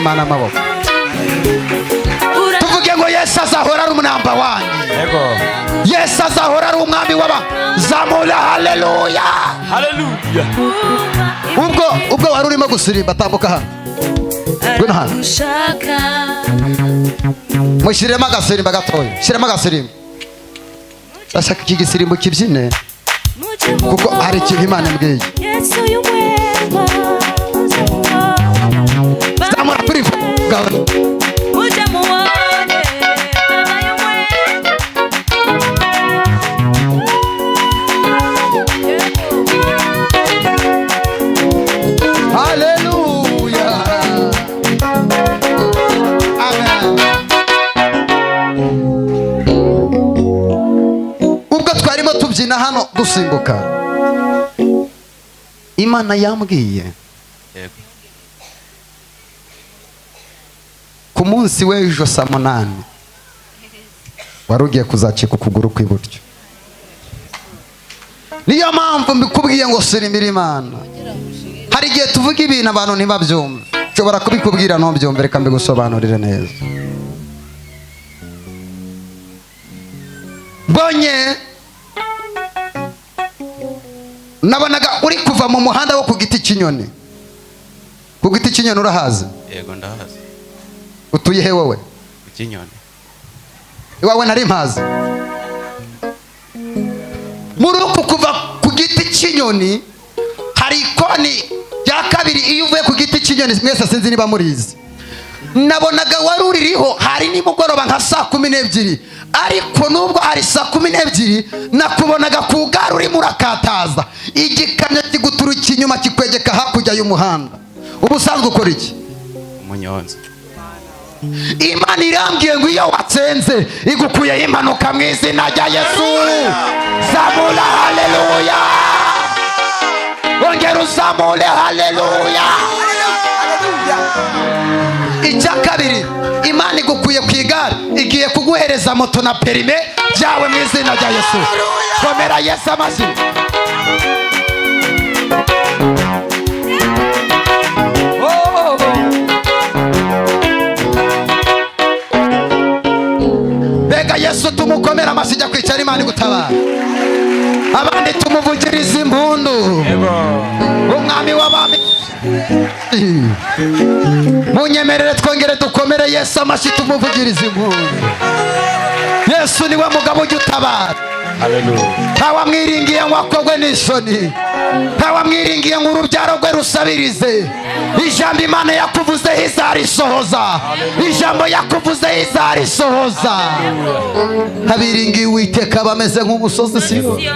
Imana amaboko. Tuvuge ngo Yesu azahora ari umunamba wanyu. Yesu azahora ari umwami w'aba. Zamura haleluya. Haleluya. Ubwo wari urimo gusirimba, tambuka hano. Ngwino hano. Mushyiremo agasirimba gatoya. Shyiramo agasirimba. Ndashaka iki gisirimbo kibyine kuko hari ikintu Imana imbwiye. Zamura kuri bwawe. Haleluya. Amen. Ubwo twarimo tubyina hano dusimbuka, Imana yambwiye ku munsi w'ejo saa 8 wari ugiye kuzacika ukuguru kw'iburyo. Niyo mpamvu mbikubwiye ngo sirimira Imana. Hari igihe tuvuga ibintu abantu ntibabyumve. Nshobora kubikubwira ntubyumve, reka mbigusobanurire neza. Mbonye nabonaga uri kuva mu muhanda wo ku giti cy'inyoni. Ku giti cy'inyoni urahazi? Yego ndahazi. Utuye he wowe? Ku cy'inyoni. Iwawe nari mpazi. Muri uku kuva ku giti cy'inyoni hari ikoni rya kabiri. Iyo uvuye ku giti cy'inyoni, mwese sinzi niba murizi, nabonaga wari uririho hari nimugoroba nka saa 12, ariko nubwo hari saa 12 nakubonaga ku gare urimo urakataza, igikamyo kiguturuka inyuma kikwegeka hakurya y'umuhanda. Ubusanzwe ukora iki? Umunyonzi. Imana irambwiye ngo iyo watsenze igukuyeho impanuka mu izina rya Yesu. Zamura haleluya. Ongera uzamure haleluya. Icya kabiri, Imana igukuye ku igare igiye kuguhereza moto na perime byawe mu izina rya Yesu. Komera Yesu amashyi. Mbega Yesu tumukomera amashyi, jya kwicara Imana igutabara. Abandi tumuvugiriza impundu. Umwami w'abami. Munyemerere twongere dukomere Yesu amashyi, tumuvugiriza impundu. Yesu niwe mugabo ujya utabara. Ntawamwiringiye ngo akogwe n'isoni, ntawamwiringiye ngo urubyaro rwe rusabirize. Ijambo Imana yakuvuzeho izarisohoza. Ijambo yakuvuzeho izarisohoza. Abiringiye Uwiteka bameze nk'umusozi Siyoni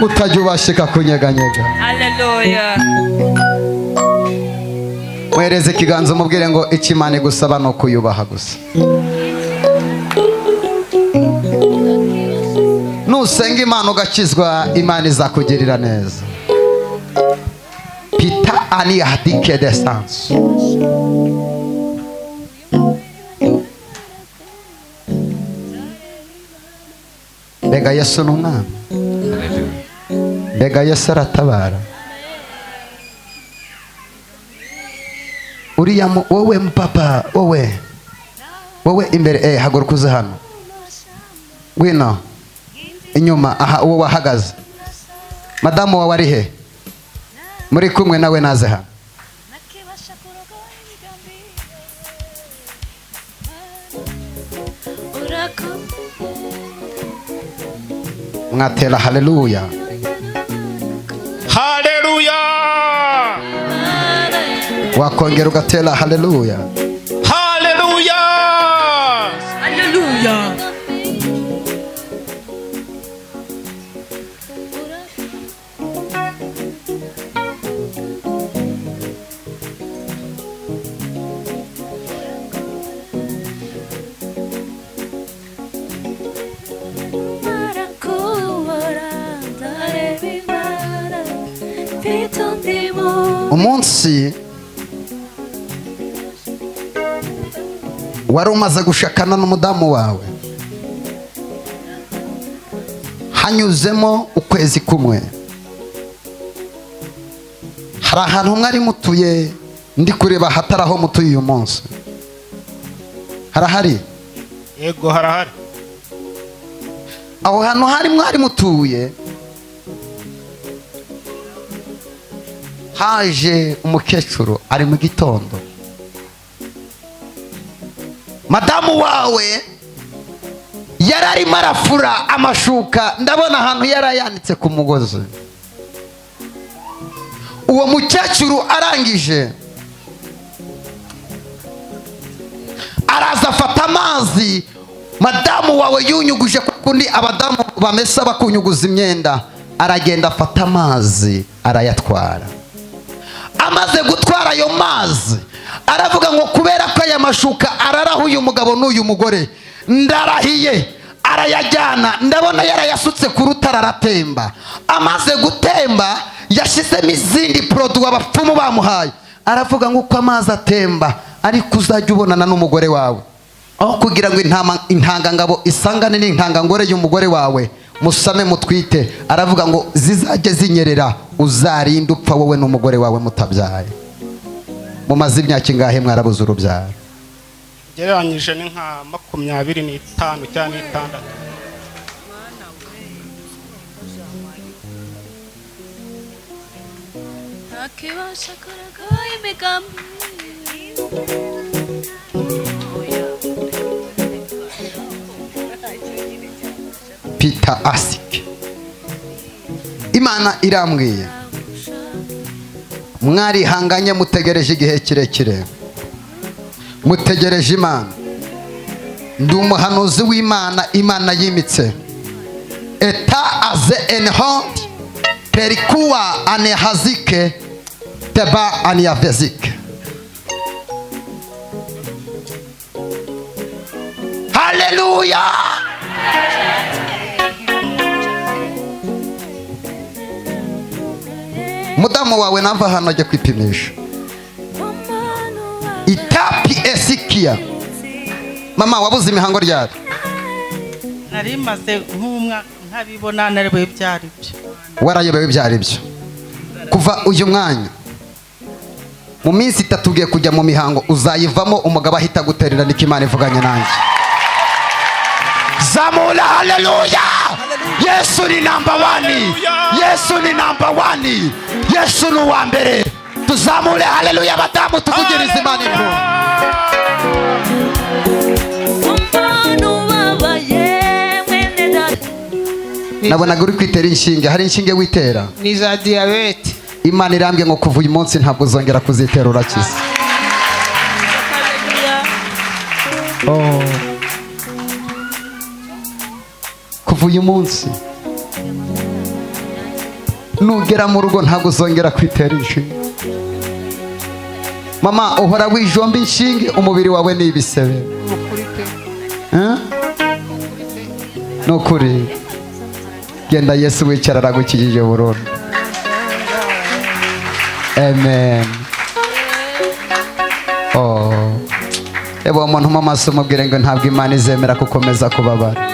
utajya ubashika kunyeganyega. Haleluya. Mwereze ikiganza umubwire ngo icyo Imana igusaba ni ukuyubaha gusa. Nusenga Imana ugakizwa, Imana izakugirira neza. Pita ani hadike de sans. Mbega Yesu ni umwami. Mbega Yesu aratabara. Uriya wowe mpapa, wowe wowe imbere, haguruka uze hano. Ngwino inyuma aha uwo wahagaze. Madamu wawe ari he? Muri kumwe nawe naze hano. Mwatera haleluya. Haleluya. Wakongera ugatera haleluya. Haleluya. Haleluya. Umunsi wari umaze gushakana n'umudamu wawe, hanyuzemo ukwezi kumwe, hari ahantu mwari mutuye Ndi kureba hatari aho mutuye uyu munsi. Harahari? Yego, harahari. Aho hantu hari mwari mutuye, haje umukecuru ari mu gitondo. Madamu wawe yararimo arafura amashuka, ndabona ahantu yarayanitse ku mugozi. Uwo mukecuru arangije araza afata amazi madamu wawe yunyuguje, kundi abadamu bamesa bakunyuguza imyenda, aragenda afata amazi arayatwara. Amaze gutwara ayo mazi aravuga ngo kubera ko aya mashuka araraho uyu mugabo n'uyu mugore, ndarahiye. Arayajyana, ndabona yarayasutse ku rutare aratemba. Amaze gutemba yashyizemo izindi produit abapfumu bamuhaye, aravuga ngo uko amazi atemba ariko uzajya ubonana n'umugore wawe, aho kugira ngo intangangabo isangane n'intangangore y'umugore wawe musame mutwite. Aravuga ngo zizajye zinyerera, uzarinde upfa wowe n'umugore wawe mutabyaye. Mumaze imyaka ingahe mwarabuze urubyaro? Gereranyije ni nka 25 cyangwa 6. Peter Asik, Imana irambwiye mwarihanganye, mutegereje igihe kirekire, mutegereje Imana. Ndi umuhanuzi w'Imana, Imana yimitse. Eta aze enhond perikuwa anehazike teba aniavezike. Haleluya! Mudamu wawe nava hano ajya kwipimisha. Itapi esikia. Mama wabuze imihango ryari? Nari maze nk'umwaka ntabibona, narebewe ibyari byo. Warayobewe ibyari byo. Kuva uyu mwanya mu minsi itatu ugiye kujya mu mihango, uzayivamo umugabo ahita guterera, niko Imana ivuganye nanjye. Zamura haleluya! Yesu ni number 1. Yesu ni number 1. Yesu ni uwa mbere. Tuzamure haleluya badamu, tuvugirize Imana inkuru. Nabonaga uri kwitera inshinge. Hari inshinge witera? Ni za diabete. Imana irambye ngo kuva uyu munsi ntabwo uzongera kuzitera, urakize. Oh. Kuva uyu munsi nugera mu rugo ntabwo uzongera kwitera inshinge. Mama uhora wijomba inshinge, umubiri wawe ni ibisebe. Nukuri. Genda Yesu wicara aragukijije burundu. Amen. Oh. Ebo umuntu mu maso mubwire ngo ntabwo Imana izemera kukomeza kubabara.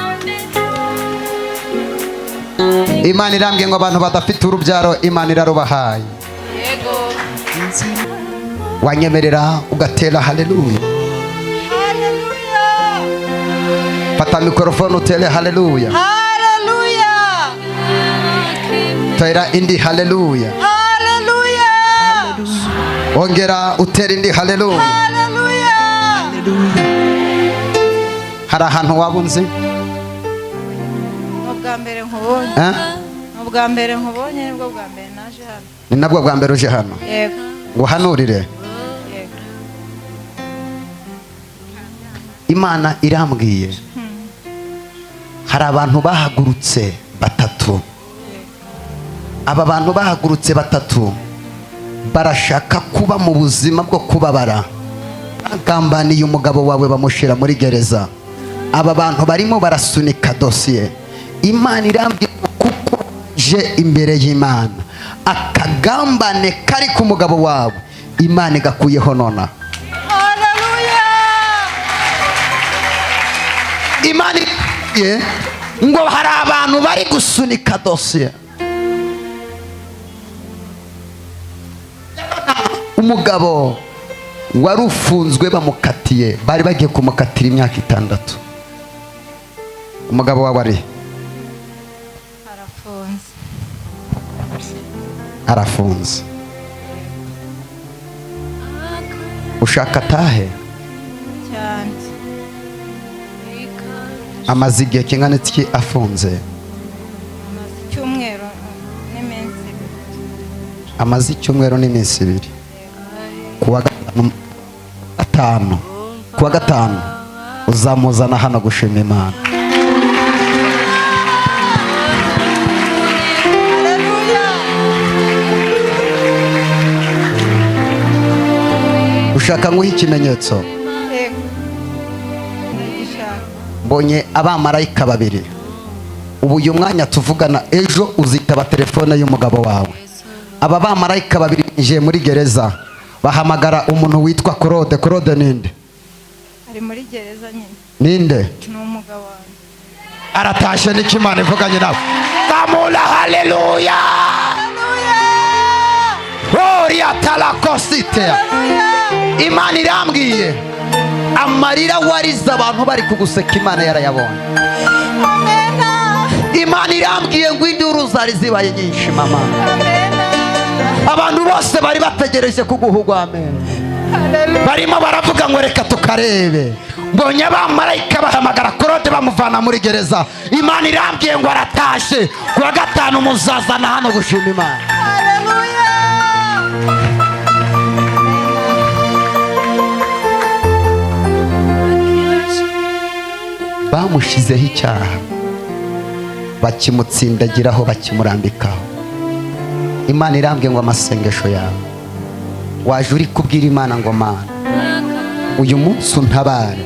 Imana irambwiye ngo abantu badafite urubyaro Imana irarubahaye. Yego. Wanyemerera ugatera haleluya. Haleluya. Fata mikrofone utere haleluya. Haleluya. Tera indi haleluya. Haleluya. Ongera utere indi haleluya. Haleluya. Hari ahantu wabunze? Ubwa mbere nkubonye. Ubwa mbere nkubonye nibwo bwa mbere naje hano. Ni nabwo bwa mbere uje hano? Yego. Nguhanurire. Yego. Imana irambwiye. Hari abantu bahagurutse batatu. Aba bantu bahagurutse batatu barashaka kuba mu buzima bwo kubabara. Bagambaniye umugabo wawe bamushira muri gereza. Aba bantu barimo barasunika dosiye. Imana irambwiye kuko je imbere y'Imana akagambane kari ku mugabo wawe Imana igakuyeho nona. Haleluya. Imana ngo hari abantu bari gusunika dosiye. Umugabo Wari ufunzwe bamukatiye, bari bagiye kumukatira imyaka 6. Umugabo wawe ari arafunze. Arafunze. Ushaka atahe? Cyane. Amaze igihe kingana iki afunze? Amaze icyumweru n'iminsi 2. Amaze icyumweru n'iminsi 2. Kuwa gatanu, kuwa gatanu uzamuzana hano gushima Imana. Ushaka nguhe ikimenyetso? Mbonye abamarayika babiri. Ubu uyu mwanya tuvugana, ejo uzitaba telefone y'umugabo wawe. Aba bamarayika babiri binjiye muri gereza, bahamagara umuntu witwa Claude. Claude ninde? Ari muri gereza nyine. Ninde? Ni umugabo wanjye. Aratashe n'ikimana ivuganye nawe. Kamula, haleluya. Gloria talakosite. Imana irambwiye amarira warize abantu bari kuguseka, Imana yarayabonye. Imana irambwiye ngo induru zari zibaye nyinshi mama. Abantu bose bari bategereje kuguhugwa amen. Barimo baravuga ngo reka tukarebe. Mbonye abamarayika bahamagara Claude bamuvana muri gereza. Imana irambwiye ngo aratashe. Kuwa gatanu muzazana hano gushima Imana. Bamushizeho icyaha, bakimutsindagiraho, bakimurambikaho. Imana irambwiye ngo amasengesho yawe waje uri kubwira Imana ngo Mana uyu munsi untabare,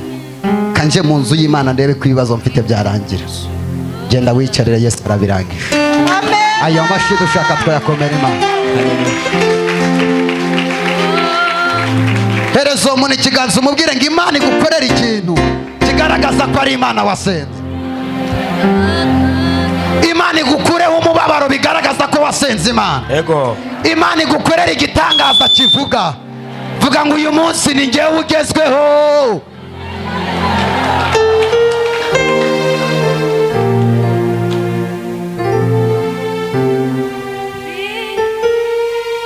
kanje mu nzu y'Imana ndebe ko ibibazo mfite byarangira. Genda wicarire, Yesu arabirangije. Amen. Ayo mashi dushaka twayakomera Imana. Hereza umuntu ikiganza umubwire ngo Imana igukorera ikintu kigaragaza ko ari Imana wasenze. Imana igukureho umubabaro bigaragaza ko wasenze Imana. Yego. Imana igukorera igitangaza kivuga. Vuga ngo uyu munsi ni njyewe ugezweho.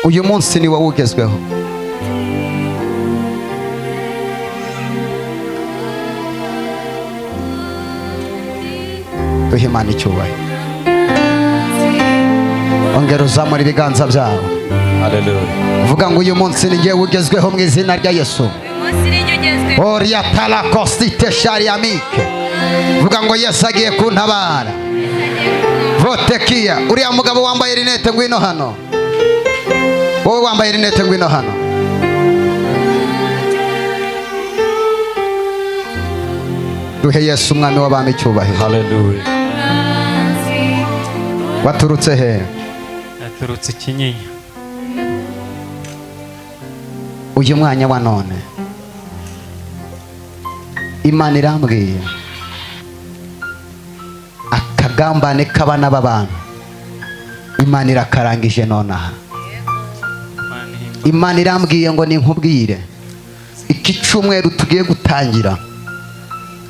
Uyu munsi ni wowe ugezweho. Duhe Imana icyubahiro. Ongera uzamura ibiganza byawe. Haleluya. Vuga ngo uyu munsi ni njyewe ugezweho mu izina rya Yesu. Oria talakosite shariamike. Vuga ngo Yesu agiye kuntabara. Votekia. Uriya mugabo wambaye rinete ngwino hano. Wowe wambaye rinete ngwino hano. Duhe Yesu umwami w'abami icyubahiro. Haleluya. Waturutse he? Naturutse Kinyinya. Uyu mwanya wa none Imana irambwiye akagambane k'abana b'abantu Imana irakarangije nonaha. Imana irambwiye ngo ninkubwire iki cyumweru tugiye gutangira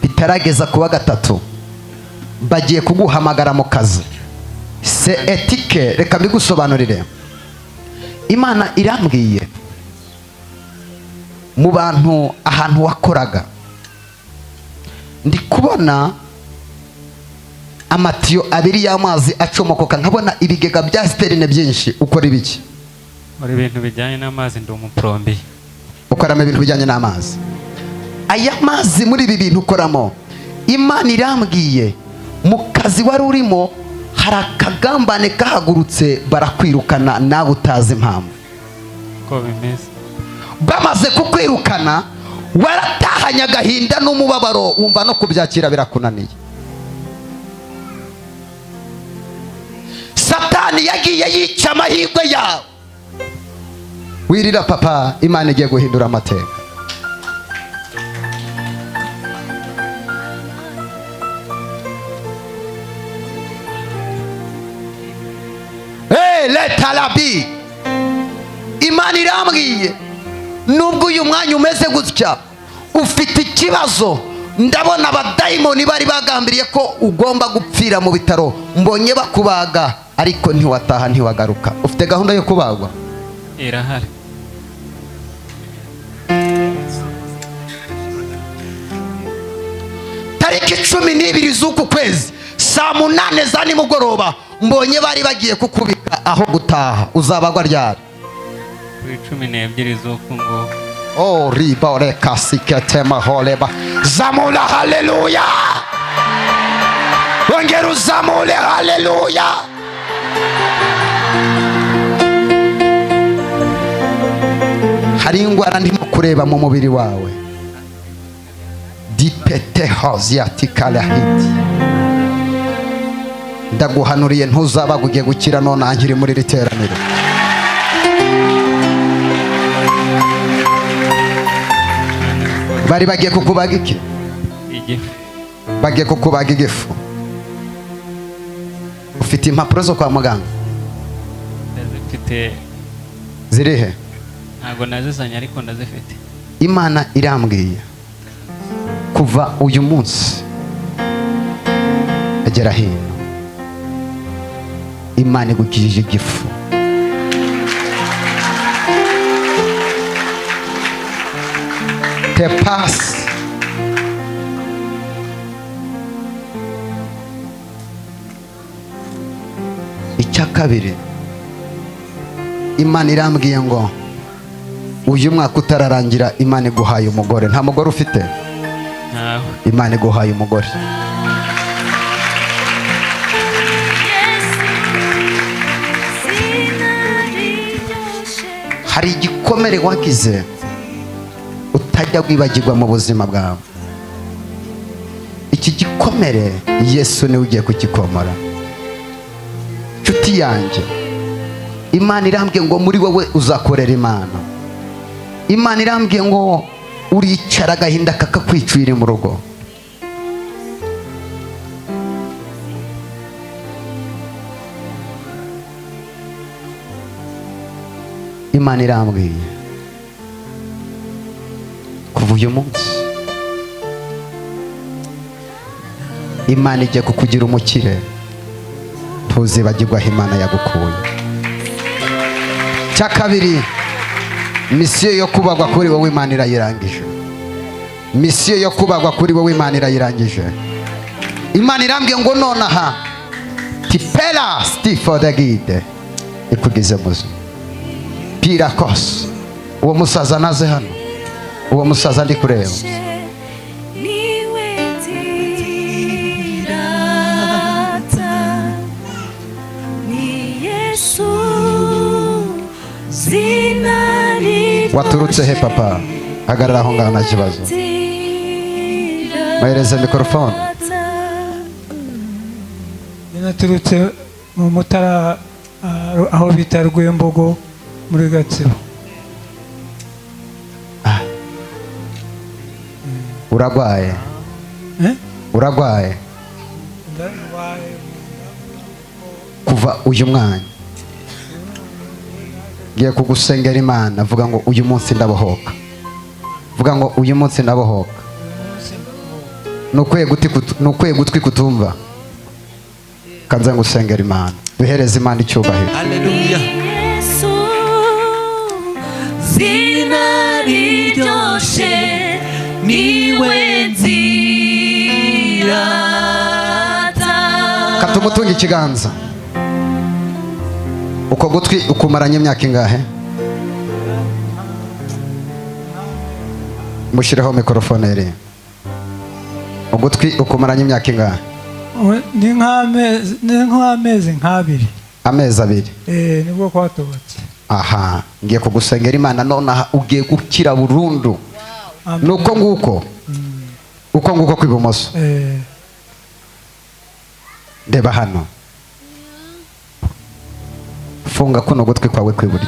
bitarageza kuwa gatatu bagiye kuguhamagara mu kazi. Se etike, reka mbigusobanurire. Imana irambwiye mu bantu ahantu wakoraga ndi kubona amatiyo abiri y'amazi acomokoka, nkabona ibigega bya sterine byinshi. Ukora ibiki? Muri ibintu bijyanye n'amazi, ndi umuplombier. Ukoramo ibintu bijyanye n'amazi. Aya mazi muri ibi bintu ukoramo, Imana irambwiye mu kazi wari urimo hari akagambane kahagurutse barakwirukana nawe utazi impamvu. Ko bimeze. Bamaze kukwirukana waratahanye agahinda n'umubabaro, wumva no kubyakira birakunaniye. Satani yagiye yica amahirwe yawe. Wirira papa, Imana igiye guhindura amateka. Hey, letalabi. Imana irambwiye Nubwo uyu mwanya umeze gutya, ufite ikibazo. Ndabona abadayimoni bari bagambiriye ko ugomba gupfira mu bitaro, mbonye bakubaga ariko ntiwataha, ntiwagaruka. Ufite gahunda yo kubagwa? Irahari. Tariki 12 z'uku kwezi saa 8 za nimugoroba mbonye bari bagiye kukubika aho gutaha. Uzabagwa ryari? Kuri 12 z'uku nguku. Oh, riba reka siketema holeba. Zamula haleluya. Ongera uzamule haleluya. Hari ingwara ndimo kureba mu mubiri wawe. Dipete haziatikalahiti. Ndaguhanuriye ntuzabaga ugiye gukira none nkiri muri iri teraniro. Bari bagiye kukubaga iki? Igifu. Bagiye kukubaga igifu. Ufite impapuro zo kwa muganga? Ndazifite. Zirihe? Ntabwo nazizanye ariko ndazifite. Imana irambwiye kuva uyu munsi agera hino, Imana igukijije igifu. Te pass. Icya kabiri, Imana irambwiye ngo uyu mwaka utararangira Imana iguhaye umugore. Nta mugore ufite? Ntawe. Imana iguhaye umugore. Hari igikomere wagize utajya wibagirwa mu buzima bwawe. Iki gikomere Yesu niwe ugiye kugikomora. Nshuti yanjye, Imana irambwiye ngo muri wowe uzakorera Imana. Imana irambwiye ngo uricara agahinda kakakwicira mu rugo. Imana irambwiye kuva uyu munsi Imana igiye kukugira umukire, ntuzibagirwa aho Imana yagukuye. Cya kabiri, misiyo yo kubagwa kuri wowe Imana irayirangije. Misiyo yo kubagwa kuri wowe Imana irayirangije. Imana irambwiye ngo nonaha tipela stifodegide ikugize muzima. Pirakos. Uwo musaza naze hano. Uwo musaza ndi kureba. Waturutse he papa? Hagarara aho ngaho nta kibazo. Mahereza mikrofone. Naturutse mu Mutara aho bita Rwembogo muri Gatsibo. Uragwaye? Uragwaye? Kuva uyu mwanya ngiye kugusengera Imana, vuga ngo uyu munsi ndabohoka. Vuga ngo uyu munsi ndabohoka. Nukwiye gutwi kutumva. Kanze ngusengera Imana. Duhereze Imana icyubahiro. Haleluya. Zina riryoshe niwe nzirata. Katumutunga ikiganza. Uko gutwi ukumaranye imyaka ingahe? Mushireho mikrofone iri. Ugutwi ukumaranye imyaka ingahe? Ni nk'amezi nk'abiri. Amezi abiri. Nibwo kwatobotse. Aha, ngiye kugusengera Imana nonaha ugiye gukira burundu. Nuko nguko. Uko nguko kwibumoso. Ndeba hano. Funga kuno gutwi kwawe kwiburyo.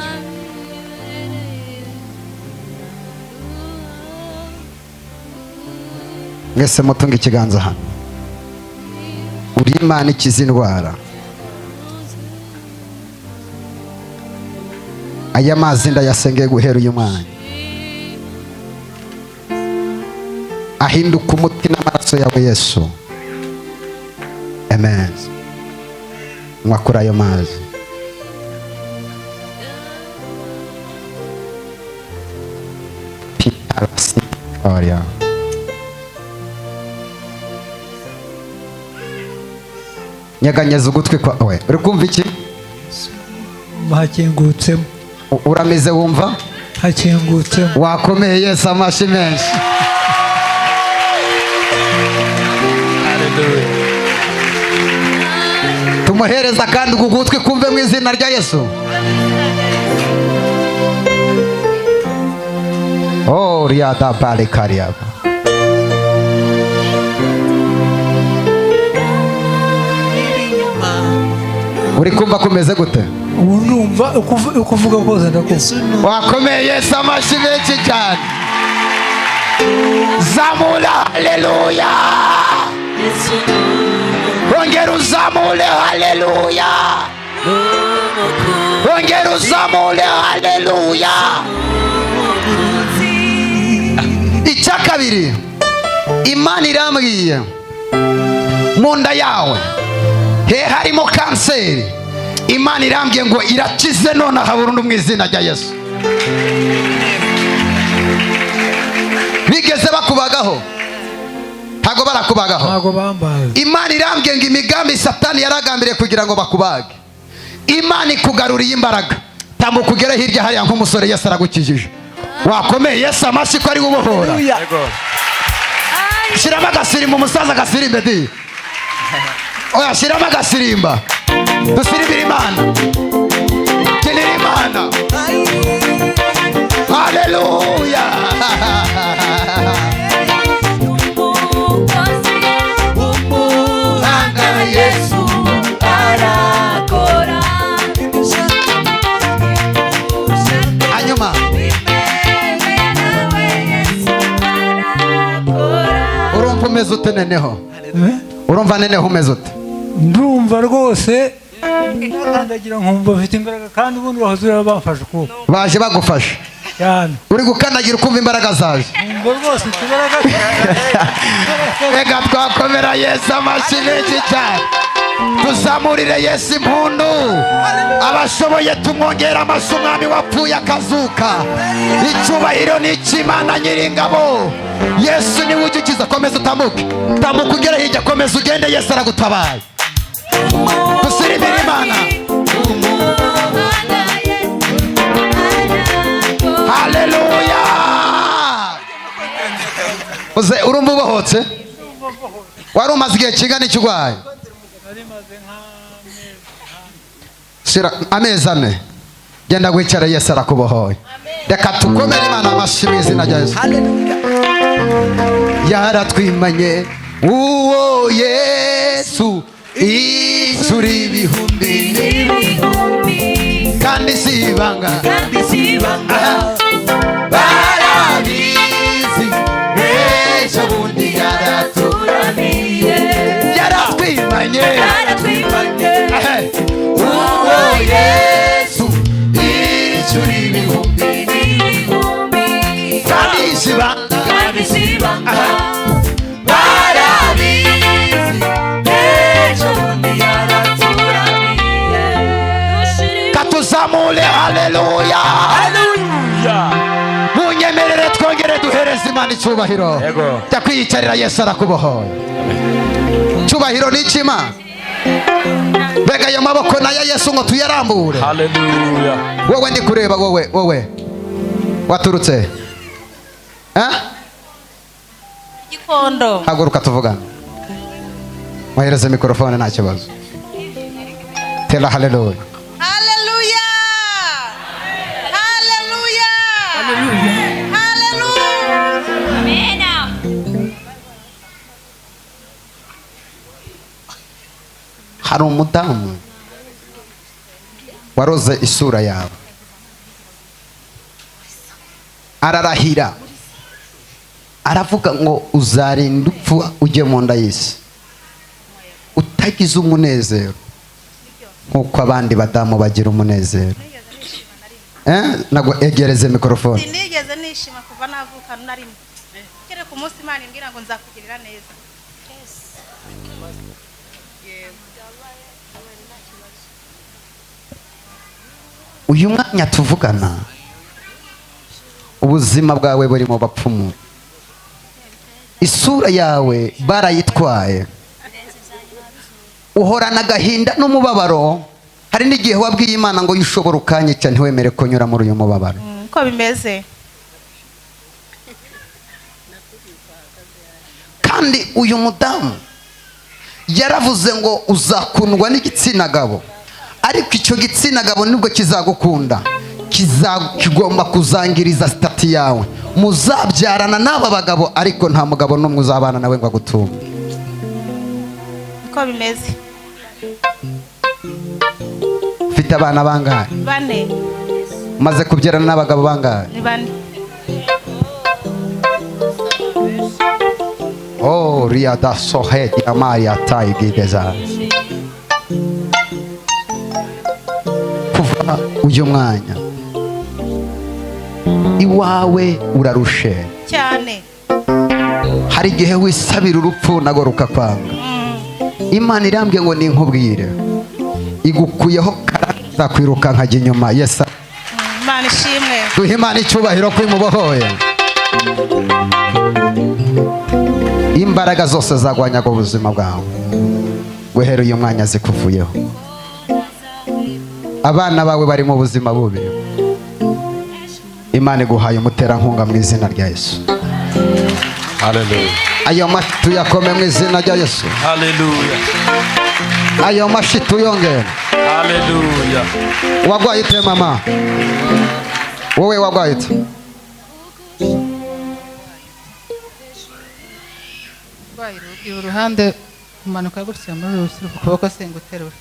Mwese mutunga ikiganza hano. Uri Imana ikiza indwara. Aya mazi ndayasengeye guhera uyu mwanya. Ahinduka umuti n'amaraso yawe Yesu. Amen. Nywa kuri ayo mazi. Oria. Nyeganyeza ugutwi kwawe. Uri kumva iki? Hakingutsemo. Urameze wumva? Hakingutsemo. Wakomeye Yesu amashi menshi. Hallelujah. Tumuhereza kandi ugutwi kumve mu izina rya Yesu. Oh, riada bale kariaba. Uri kumva kumeze gute? Ubu ndumva ukuvuga kose ndakumva. Wakomeye Yesu amashi menshi cyane. Zamura haleluya. Ongera uzamure haleluya. Ongera uzamure haleluya. Icya kabiri, Imana irambwiye mu nda yawe he harimo kanseri. Imana irambwiye ngo irakize nonaha burundu mu izina rya Yesu. Bigeze bakubagaho? Ntago barakubagaho. Ntago bambaze. Imana irambwiye ngo imigambi Satani yaragambiriye kugira ngo bakubage, Imana ikugaruriye imbaraga. Tambuka ugere hirya hariya nk'umusore, Yesu aragukijije. Wakomeye Yesu amashyi ko ari ubohora. Shyiramo agasirimba, umusaza agasirimbe di. Oya, shyiramo agasirimba. Dusirimbire Imana. Kinira Imana. Haleluya. Umuhanga Yesu arakora. Hanyuma urumva umeze ute neneho? Urumva neneho umeze ute? Ndumva rwose ndagira nkumva mfite imbaraga, kandi ubundi bahoze bamfashe ukuboko. Baje bagufasha cyane. Uri gukandagira ukumva imbaraga zaje. Numva rwose imbaraga. Reka twakomera Yesu amashyi menshi cyane. Tuzamurire Yesu impundu. Abashoboye tumwongera amashyi, umwami wapfuye akazuka. Icyubahiro ni icy'Imana Nyiringabo. Yesu niwe ujya ukiza. Komeza utambuke, tambuka ugere hirya, komeza ugende, Yesu aragutabaye. Dusirimire Imana. Haleluya. Uze urumva ubohotse? Wari umaze igihe kingana iki urwaye? Shira amezi 4. Genda wicara, Yesu arakubohoye. Reka tukomere Imana amashyi mu izina rya Yesu. Yaratwimanye uwo Yesu inshuro ibihumbi, kandi si ibanga, barabizi ejo bundi yaraturamiye. Yaratwimanye uwo Yesu inshuro ibihumbi, kandi si ibanga, barabizi ejo bundi yaraturamiye. Katuzamure haleluya. Munyemerere twongere duhereze Imana icyubahiro. Jya kwiyicarira, Yesu arakubohoye. Icyubahiro ni icy'Imana. Mbega ayo maboko na ya Yesu ngo tuyarambure. Haleluya. Wowe ndi kureba, wowe wowe waturutse Gikondo. Haguruka tuvugane. Muhereze mikrofone nta kibazo. Tera haleluya. Haleluya. Haleluya. Haleluya. Amen. Hari umudamu waroze isura yawe, ararahira aravuga ngo uzarinda upfa ujye mu nda y'isi utagize umunezero nk'uko abandi badamu bagira umunezero. Nagwa egereze mikrofone. Sinigeze nishima kuva navuka na rimwe. Kereka umunsi Imana imbwira ngo nzakugirira neza. Uyu mwanya tuvugana ubuzima bwawe buri mu bapfumu, isura yawe barayitwaye, uhorana agahinda n'umubabaro. Hari n'igihe wabwiye Imana ngo yushobora ukanyica ntiwemere ko nyura muri uyu mubabaro. Uko bimeze. Kandi uyu mudamu yaravuze ngo uzakundwa n'igitsina gabo, ariko icyo gitsina gabo nibwo kizagukunda, kigomba kuzangiriza stati yawe. Muzabyarana n'aba bagabo, ariko nta mugabo n'umwe uzabana nawe ngo agutunge. Uko bimeze. Ufite abana bangahe? 4. Maze kubyarana n'abagabo bangahe? Ni 4. Oh, riada sohe amaria taigideza. Kuva uyu mwanya iwawe urarushe cyane. Hari igihe wisabira urupfu nago rukakwanga. Imana irambye ngo ninkubwire, igukuyeho karata kwiruka nkajya inyuma. Yes. Imana ishimwe. Duhe Imana icyubahiro kwimubohoye. Imbaraga zose zagwanyaga ubuzima bwawe guhera uyu mwanya zikuvuyeho. Abana bawe bari mu buzima bubi, Imana iguhaye umuterankunga mu izina rya Yesu. Hallelujah. Ayo mashi tuyakome mu izina rya Yesu. Hallelujah. Ayo mashi tuyongere. Hallelujah. Wagwaye ute mama? Wowe wagwaye ute? Uruhande kumanuka gutya muri rusi kuboko singuterura.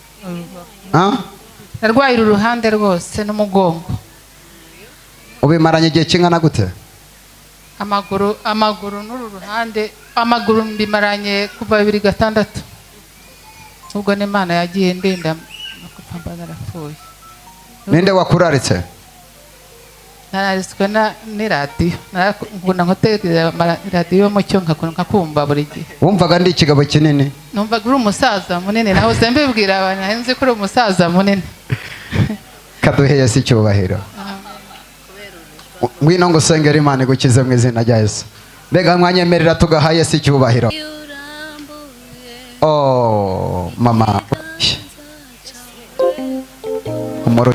Narwaye uruhande rwose n'umugongo. Ubimaranye igihe kingana gute? Amaguru n'uru ruhande, amaguru mbimaranye kuva 2006. Ubwo n'Imana yagiye ndinda no kupfa narapfuye. Ninde wakuraritse? Nararitswe n'iradiyo. Narakunda nkotegereza radiyo mucyo nkakumva buri gihe. Wumvaga ndi ikigabo kinini? Numvaga uri umusaza munini, nahoze mbibwira abantu nzi ko uri umusaza munini. Kaduheye si icyubahiro. Ngwino ngo usengere Imana igukize mu izina rya Yesu. Mbega mwanyemerera tugaha Yesu icyubahiro. Oh mama, umuro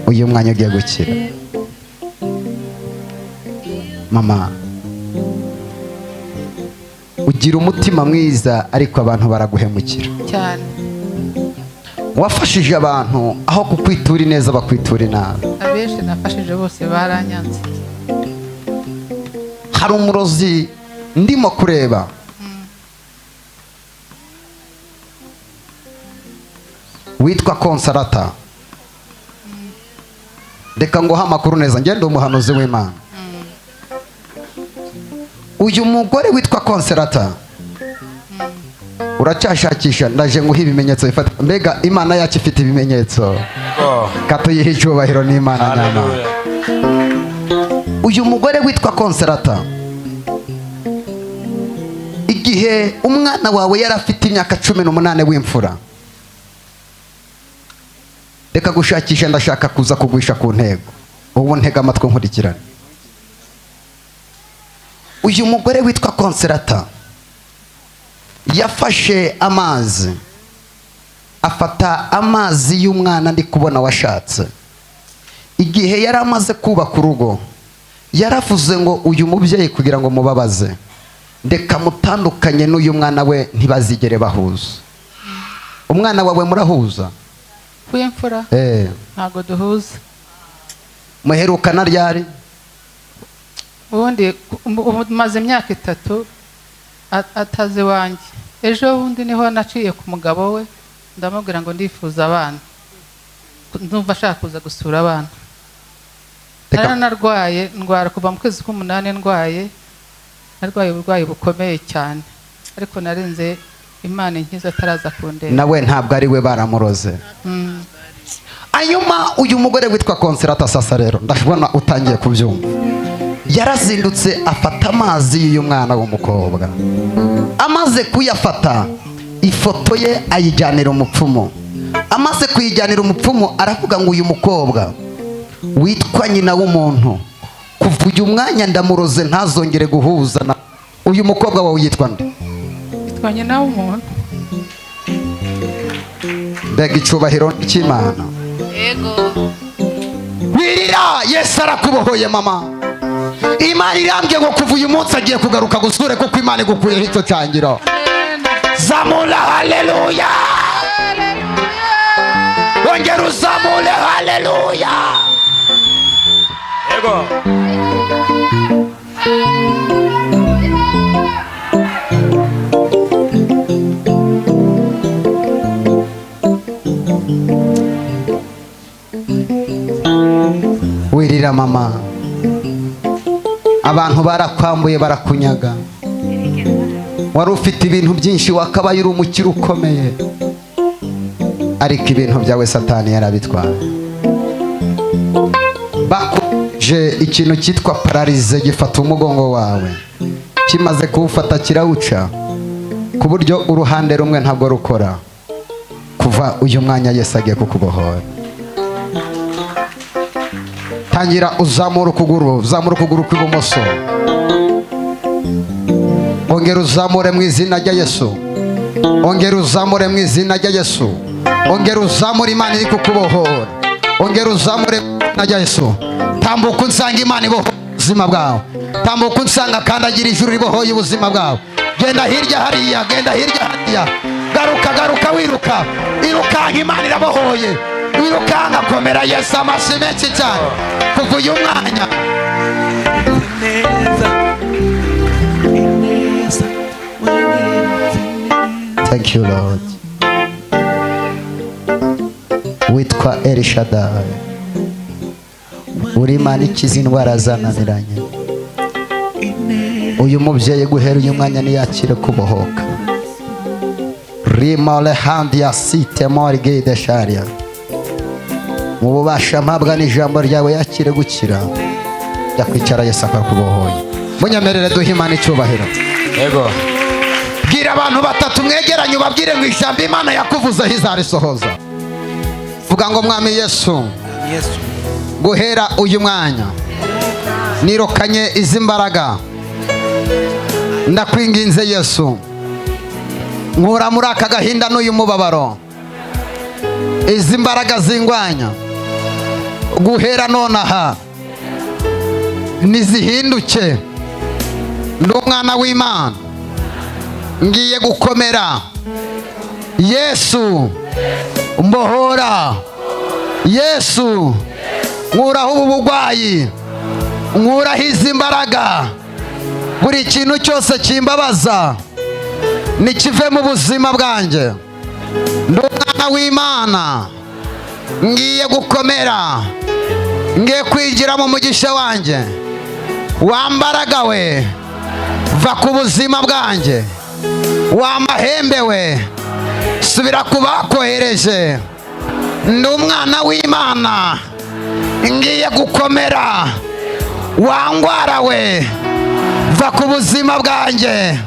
uyu mwanya ugiye gukira. Mama, ugira umutima mwiza ariko abantu baraguhemukira cyane. Wafashije abantu aho kukwitura neza bakwitura inabi. Abenshi nafashije bose baranyanze. Hari umurozi ndimo kureba witwa Konsarata. Reka nguha amakuru neza, ngende umuhanuzi w'Imana. Uyu mugore witwa Konsarata uracyashakisha, ndaje nguha ibimenyetso bifata. Mbega Imana yacu ifite ibimenyetso. Katuyihe icyubahiro n'Imana nyama. Uyu mugore witwa Konsarata, igihe umwana wawe yari afite imyaka 18 w'imfura, reka gushakisha, ndashaka kuza kugwisha ku ntego. Ubu ntega amatwi nkurikirane. Uyu mugore witwa Konsarata yafashe amazi, afata amazi y'umwana ndi kubona washatse. Igihe yari amaze kubaka urugo, yaravuze ngo uyu mubyeyi kugira ngo mubabaze, ndeka mutandukanye n'uyu mwana we ntibazigere bahuza. Umwana wawe murahuza? W'imfura? Ntago duhuza. Muherukana ryari? Ubundi maze imyaka 3 atazi wanjye. Ejo bundi niho naciye ku mugabo we, ndamubwira ngo ndifuza abana, ndumva ashaka kuza gusura abana. Naranarwaye, ndwara kuva mu kwezi k'umunani, narwaye uburwayi bukomeye cyane, ariko narinze Imana inkiza ataraza kundeba. Nawe ntabwo ari we baramuroze. Hanyuma uyu mugore witwa Konsarata sasa rero ndabona utangiye kubyumva. Yarazindutse afata amazi y'uyu mwana w'umukobwa. Amaze kuyafata, ifoto ye ayijyanira umupfumu. Amaze kuyijyanira umupfumu, aravuga ngo uyu mukobwa witwa nyina w'umuntu, kuva uyu mwanya ndamuroze, ntazongere guhuza na uyu mukobwa wawe. Yitwa nde? Yitwa nyina w'umuntu. Mbega icyubahiro cy'Imana! Yego. Wirira, Yesu arakubohoye mama. Imana irambye ngo kuva uyu munsi agiye kugaruka gusure, kuko Imana igukuyeho icyo cyangiro. Zamura haleluya, ongera uzamure haleluya. Yego. Wirira mama, abantu barakwambuye, barakunyaga. Wari ufite ibintu byinshi, wakabaye uri umukire ukomeye, ariko ibintu byawe Satani yarabitwaye. Bakuje ikintu cyitwa paralysie, gifata umugongo wawe, kimaze kuwufata kirawuca ku buryo uruhande rumwe ntabwo rukora. Kuva uyu mwanya Yesu agiye kukubohora. Tangira uzamura ukuguru, uzamura ukuguru kw'ibumoso, ongera uzamure mu izina rya Yesu, ongera uzamure mu izina rya Yesu, ongera uzamure. Imana iri kukubohora. Ongera uzamure mu izina rya Yesu. Tambuka unsanga, Imana ibohoye ubuzima bwawe. Tambuka unsanga, kandagira ijuru ribohoye ubuzima bwawe. Genda hirya hariya, genda hirya hariya, garuka, garuka, wiruka, irukanka, Imana irabohoye, wirukanka. Komera Yesu amashyi menshi cyane. Kuva uyu mwanya Neza, ineza, wangiritse neza. Thank you, Lord. Witwa Elishadai, uri Imana ikiza indwara zananiranye. Uyu mubyeyi guhera uyu mwanya niyakire kubohoka. Rimole handi ya site morgue de sharia. Mu bubasha mpabwa n'ijambo ryawe, yakire gukira. Yakwicara, Yesu akakubohoye. Munyemerere duhe Imana icyubahiro. Yego. Bwira abantu batatu mwegeranye, ubabwire ngo ijambo Imana yakuvuzeho izarisohoza. Vuga ngo: "Mwami Yesu, Yesu, guhera uyu mwanya nirukanye izi mbaraga. Ndakwinginze Yesu, nkura muri aka gahinda n'uyu mubabaro. Izi mbaraga zingwanya guhera nonaha nizihinduke. Ndi umwana w'Imana, ngiye gukomera. Yesu mbohora, Yesu nkuraho ubu burwayi, nkuraho izi mbaraga. Buri kintu cyose kimbabaza nikive mu buzima bwanjye. Ndi umwana w'Imana, ngiye gukomera, ngiye kwinjira mu mugisha wanjye. Wambaraga we, va ku buzima bwanjye. Wa mahembe we, subira ku bakohereje. Ndi umwana w'Imana, ngiye gukomera. Wangwara we, va ku buzima bwanjye.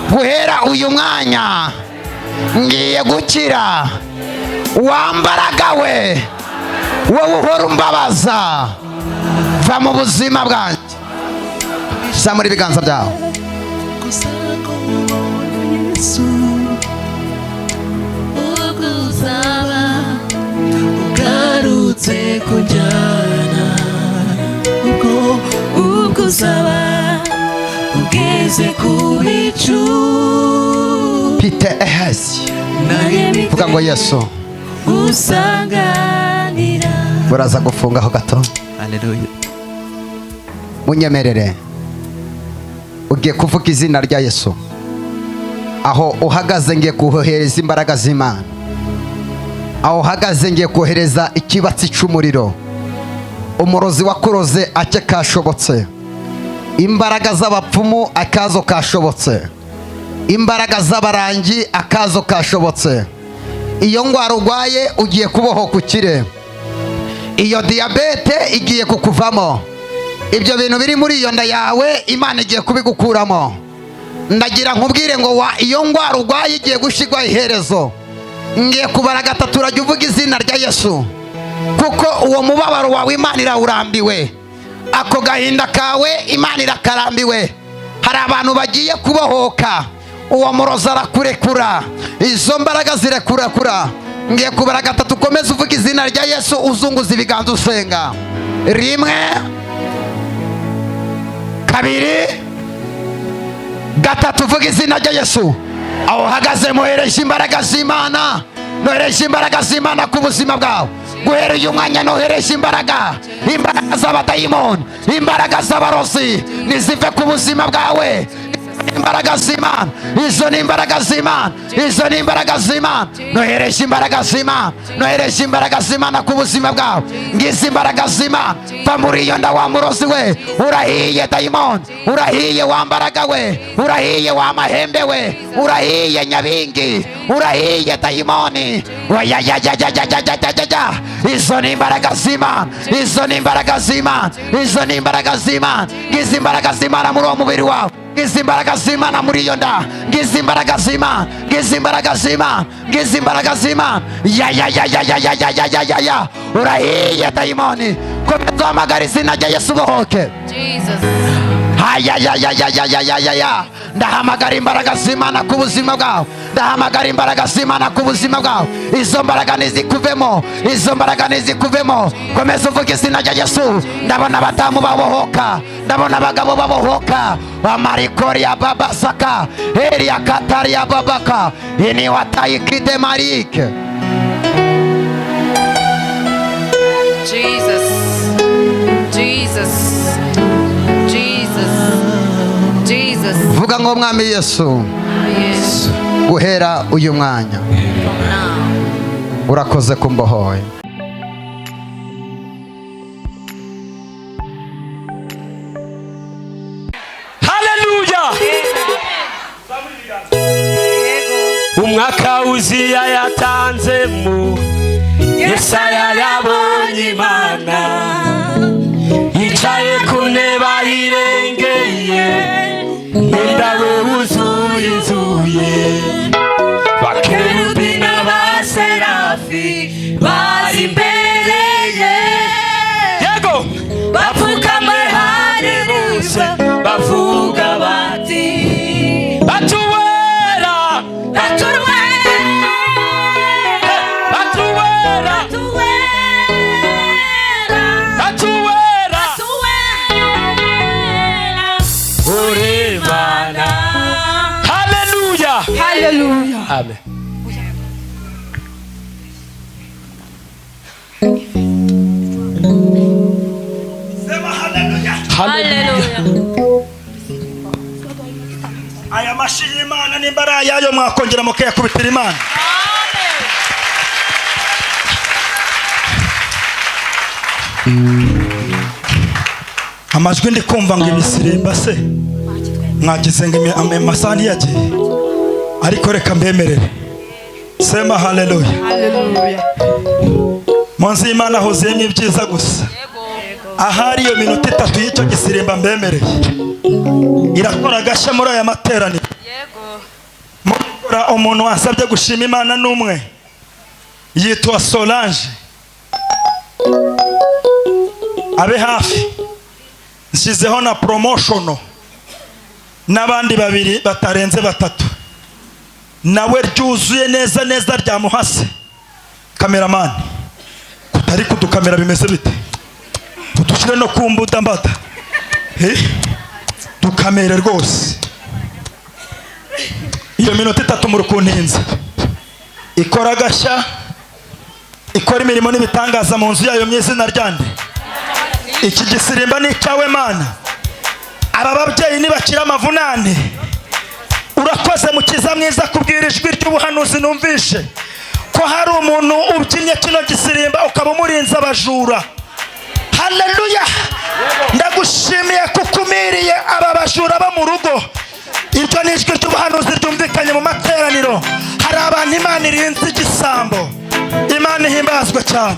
Guhera uyu mwanya ngiye gukira. Wambaraga we, wowe uhora umbabaza, va mu buzima bwanjye." Zamura ibiganza byawe. Gusa kubona Yesu, ubwo uzaba ugarutse kujyana, ubwo uzaba ugeze ku bicu. Pite ehesi. Vuga ngo: "Yesu." Gusanganira. Buraza gufungaho gato. Haleluya. Munyemerere, ugiye kuvuga izina rya Yesu aho uhagaze. Ngiye kohereza imbaraga z'Imana aho uhagaze, ngiye kohereza ikibatsi cy'umuriro. Umurozi wakuroze ake kashobotse, imbaraga z'abapfumu akazo kashobotse, imbaraga z'abarangi akazo kashobotse. Iyo ndwara urwaye ugiye kubohoka ukire, iyo diyabete igiye kukuvamo. Ibyo bintu biri muri iyo nda yawe Imana igiye kubigukuramo. Ndagira nkubwire ngo wa iyo ndwara urwaye igiye gushigwa iherezo. Ngiye kubara gatatu urajya uvuga izina rya Yesu, kuko uwo mubabaro wawe Imana irawurambiwe, ako gahinda kawe Imana irakarambiwe. Hari abantu bagiye kubohoka, uwo murozi arakurekura, izo mbaraga zirekurakura. Ngiye kubara gatatu ukomeze uvuga izina rya Yesu uzunguza ibiganza usenga. 1, 2, 3, uvuga izina rya Yesu. Aho uhagaze muhereje imbaraga z'Imana, nohereje imbaraga z'Imana ku buzima bwawe. Guhera uyu mwanya nohereje imbaraga, imbaraga z'abadayimoni, imbaraga z'abarozi nizive ku buzima bwawe. Imbaraga z'Imana, izo ni imbaraga z'Imana, izo ni imbaraga z'Imana. Nohereje imbaraga z'Imana, nohereje imbaraga z'Imana ku buzima bwawe. Ngizi imbaraga z'Imana, va muri iyo nda wa murozi we. Urahiye dayimoni, urahiye wa mbaraga we, urahiye wa mahembe we, urahiye nyabingi, urahiye dayimoni. Wayayayayayayayaya, izo ni imbaraga z'Imana, izo ni imbaraga z'Imana, izo ni imbaraga z'Imana. Ngizi imbaraga z'Imana muri uwo mubiri wawe, ngizi imbaraga z'Imana muri iyo nda, ngizi imbaraga z'Imana, ngizi imbaraga z'Imana, ngizi imbaraga z'Imana. Ya ya ya ya ya ya ya ya ya ya ya, urahiye dayimoni. Komeza uhamagara izina rya Yesu ubohoke. Haya ya ya ya ya ya ya ya ya, ndahamagara imbaraga z'Imana ku buzima bwawe, ndahamagara imbaraga z'Imana ku buzima bwawe. Izo mbaraga nizikuvemo, izo mbaraga nizikuvemo. Komeza uvuge izina rya Yesu. Ndabona abadamu babohoka, ndabona abagabo babohoka. Amarikori ya baba saka eria katari ya babaka ini wataikide marike. Jesus, Jesus, Jesus, Jesus. Vuga ngo Mwami Yesu, Yesu, guhera uyu mwanya urakoze kumbohoye. Haleluya. Umwaka Uziya yatanzemo, Yesaya yabonye Imana yicaye ku ntebe ayirengeye, umwenda we wuzuye inzu ye. Bakerubi n'abaserafi bari imbere ye, yego bapfukamye bose bavuga bati batuwera, batuwera, batuwera, batuwera, Urimana. Haleluya, haleluya, amen. Haleluya. Aya mashi y'Imana nimba ari ayayo mwakongera mukayakubitira Imana. Amajwi ndi kumva ngo imisirimba se mwagize ngo amasaha ntiyagiye, ariko reka mbemerere. Sema haleluya. Haleluya. Mu nzu y'Imana huzuyemo ibyiza gusa. Ahari iyo minota 3 y'icyo gisirimba mbemereye irakora agashya muri aya materaniro. Mukora umuntu wasabye gushima Imana n'umwe yitwa Solange, abe hafi. Nshyizeho na promotion n'abandi 2 batarenze 3, nawe ryuzuye neza neza ryamuhase. Cameraman kutari kudukamera bimeze bite? Tudushire no kumbuda mbata dukamere rwose. Iyo minota 3 muri kuntinza ikora agashya, ikora imirimo n'ibitangaza mu nzu yayo mu izina ryande. Iki gisirimba ni icyawe Mana. Aba babyeyi nibakira amavunane. Urakoze mukiza mwiza kubwira ijwi ry'ubuhanuzi numvishe ko hari umuntu ubyinnye kino gisirimba ukaba umurinze abajura. Haleluya. Ndagushimiye kukumiriye aba bajura bo mu rugo. Iryo ni ijwi ry'ubuhanuzi ryumvikanye mu materaniro. Hari abantu Imana irinze igisambo. Imana ihimbazwe cyane.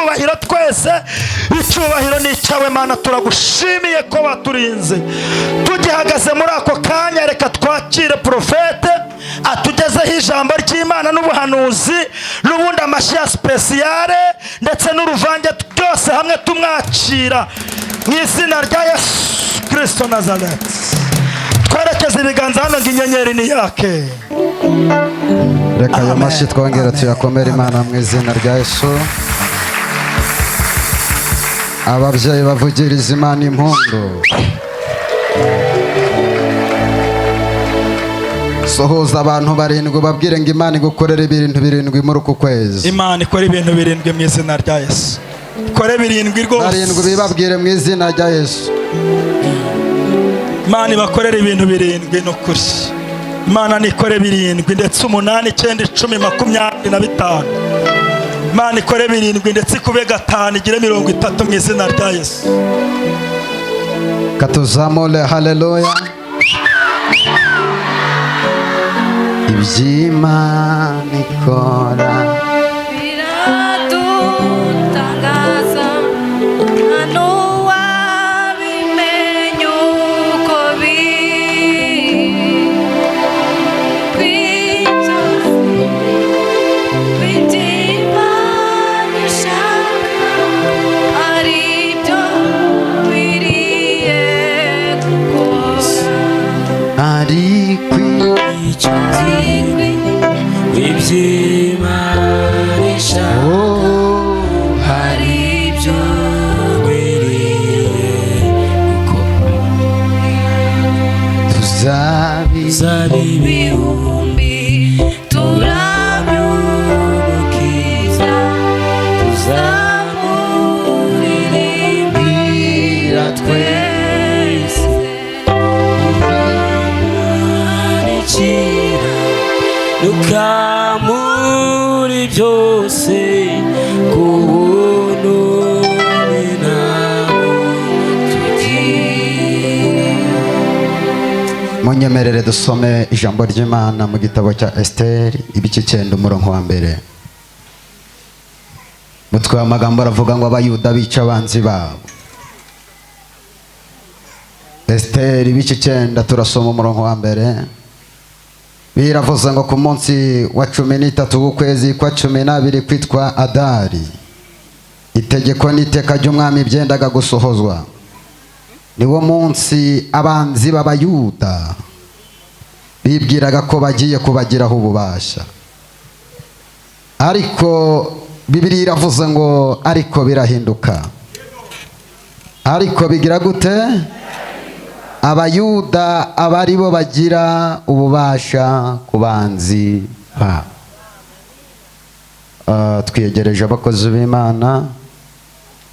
icyubahiro twese. Icyubahiro ni icyawe Mana, turagushimiye ko waturinze. Tugihagaze muri ako kanya, reka twakire profete atugezeho ijambo ry'Imana n'ubuhanuzi n'ubundi amashyi ya spesiyare ndetse n'uruvange, byose hamwe tumwakira mu izina rya Yesu Kristo Nazareti. Twerekeze ibiganza hano ngo inyenyeri ni yake. Reka ayo mashyi twongere tuyakomere Imana mu izina rya Yesu. Ababyeyi bavugiriza Imana impundu. Sohoza abantu barindwi babwire ngo Imana igukorere ibintu birindwi muri uku kwezi. Imana ikora ibintu birindwi mu izina rya Yesu. Ikore birindwi rwose. Barindwi bibabwire mu izina rya Yesu. Imana ibakorere ibintu birindwi n'ukuri. Imana nikore birindwi ndetse 8 9 10 25. Imana ikore birindwi ndetse ikube 5 igire 30 mu izina rya Yesu. Katuzamule haleluya. Iby'Imana ikora biradutangaza, nta n'uwabimenya uko biri. Iby'Imana ishaka ari byo nkwiriye gukora. Ari Iby'Imana ishaka hari ibyo nkwiriye gukora. Tuzaba ibihumbi turamyumukiza, tuzamuririmbira twese. Imana nukamuri byose ku buntu n'inama tugira. Munyemerere dusome ijambo ry'Imana mu gitabo cya Esteri ibice 9 umurongo wa 1. Mutwe w'amagambo aravuga ngo Abayuda bica abanzi babo. Esteri ibice 9 turasoma umurongo wa 1. Biravuze ngo ku munsi wa 13 w'ukwezi kwa 12 kwitwa Adari, itegeko n'iteka ry'umwami byendaga gusohozwa. Niwo munsi abanzi b'Abayuda bibwiraga ko bagiye kubagiraho ububasha. Ariko Bibiliya iravuze ngo ariko birahinduka. Ariko bigira gute? Abayuda abari bo bagira ububasha ku banzi babo. Twiyegereje abakozi b'Imana,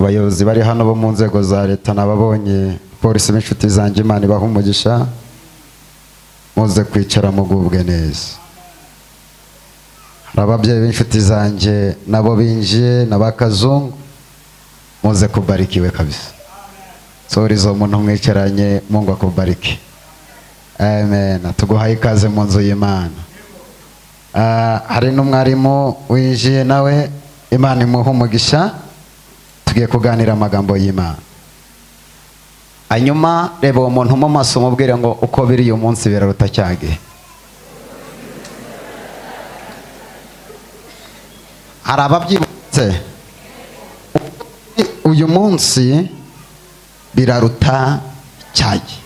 abayobozi bari hano bo mu nzego za leta nababonye, polisi n'inshuti zanjye, Imana ibahe umugisha. Muze kwicara mugubwe neza. Hari ababyeyi b'inshuti zanjye nabo binjiye n'abakazungu, muze kubarikiwe kabisa. Sorizo umuntu mwicaranye, Mungu akubariki. Amen. Tuguhaye ikaze mu nzu y'Imana. Hari n'umwarimu winjiye nawe, Imana imuhe umugisha. Tugiye kuganira amagambo y'Imana. Hanyuma reba uwo muntu mu maso umubwire ngo uko biri uyu munsi biraruta cyage. Hari ababyibutse uyu munsi biraruta cyage.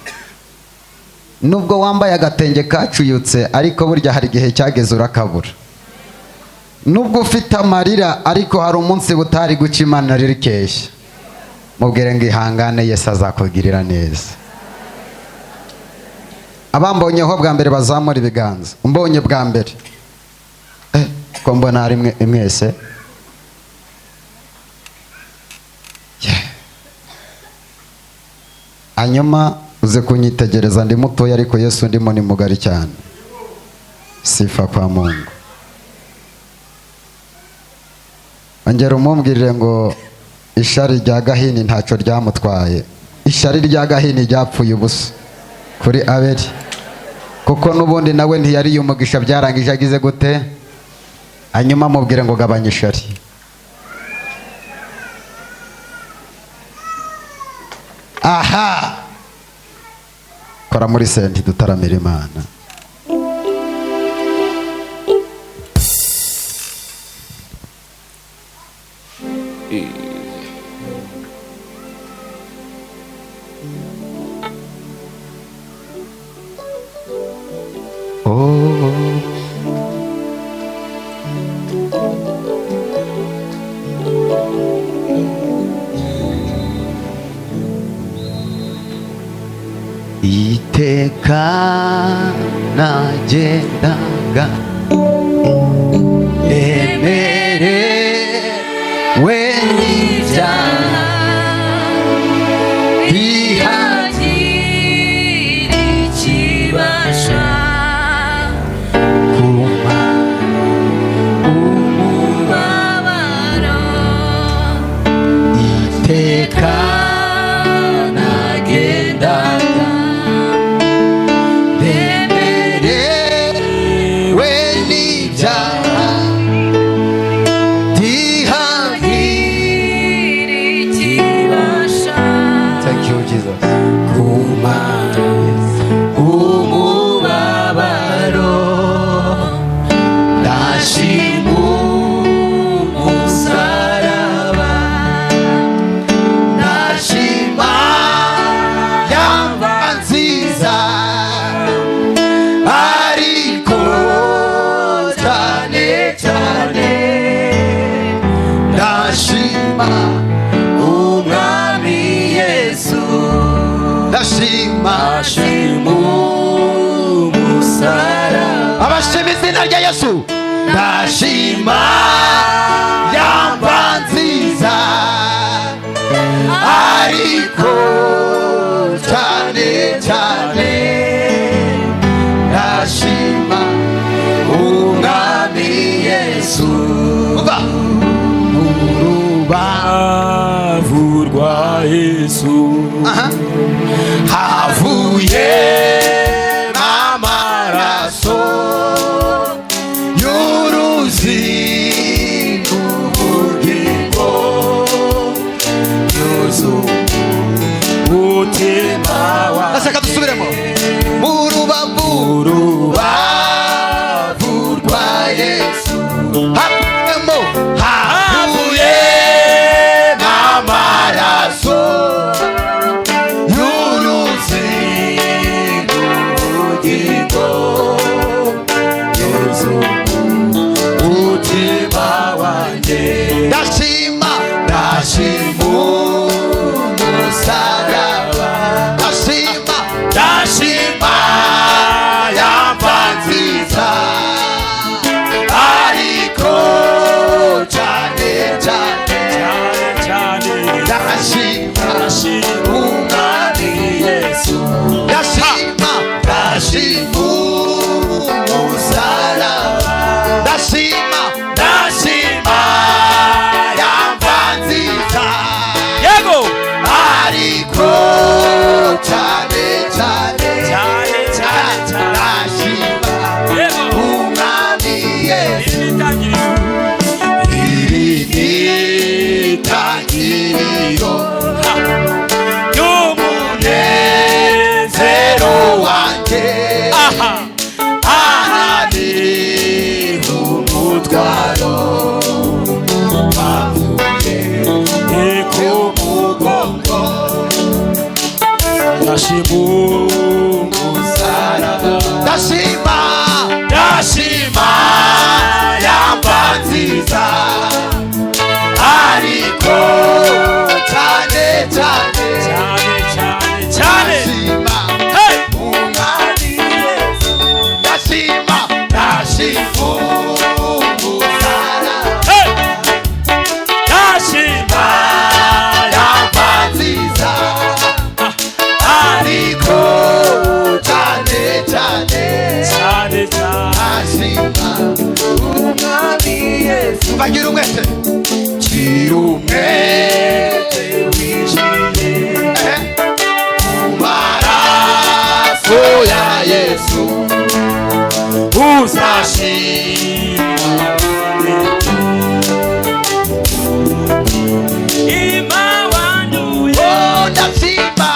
Nubwo wambaye agatenge kacuyutse, ariko burya hari igihe cyageze urakabura. Nubwo ufite amarira, ariko hari umunsi butari guca Imana ririkesha. Mubwire ngo ihangane, Yesu azakugirira neza. Abambonyeho bwa mbere bazamura ibiganza. Umbonye bwa mbere. Ko mbona ari mwese. Hanyuma uze kunyitegereza, ndi mutoya ariko Yesu ndimo ni mugari cyane. Sifa kwa Mungu. Ongera umumbwirire ngo ishari rya Gahini ntacyo ryamutwaye. Ishari rya Gahini ryapfuye ubusa kuri Abeli, kuko n'ubundi nawe ntiyariye umugisha, byarangije agize gute? Hanyuma mubwire ngo gabanya ishari. Aha, kora muri senti dutaramira Imana. Iteka nagendaga emerewe n'ibyaha bihagira ikibasha kuma umubabaro. Iteka nagendaga emerewe n'ibyaha bihagira ikibasha. Thank you, Jesus. Kuma umubabaro ndashima umusaraba, ndashima yamba nziza, ariko cyane cyane ndashima umwami Yesu, ndashima umusaraba. Abashima izina rya Yesu, ndashima yamba nziza, ariko cyane cyane ndashima umwami Yesu. Uva Urubavu rwa Yesu havuye amaraso y'uruzi n'ubugingo yuzuye umutima wawe. Ndashaka dusubiremo. Mu rubavu, urubavu rwa Yesu havuyemo, havuye amaraso y'uruzi n'ubugingo yuzuye umutima wanjye. Ndashima, ndashima umusaraba, ndashima, ndashima yamba nziza, ariko cyane cyane cyane ndashima ndashima umwami Yesu. Ndashima, ndashima umusaraba, ndashima, ndashima yamba nziza, Yego ariko cyane cyane cyane cyane cyane ndashima Yego umwami Yesu. Iri ni itangiriro. Iri ni itangiriro ry'umunezero ry'umunezero wanjye. Aha Aha ni umutwaro wavuye ni ku mugongo. Ndashima umusaraba. Ndashima, ndashima yamba nziza, ariko cyane cyane cyane cyane cyane ndashima Hey! umwami Yesu. Ndashima, ndashima umusaraba. Hey! Ndashima yamba nziza, ariko cyane cyane cyane cyane ndashima umwami Yesu. Bagira umwete, gira umwete wishimye mu maraso ya Yesu uzashima Ima wanduye. Oh, ndashima.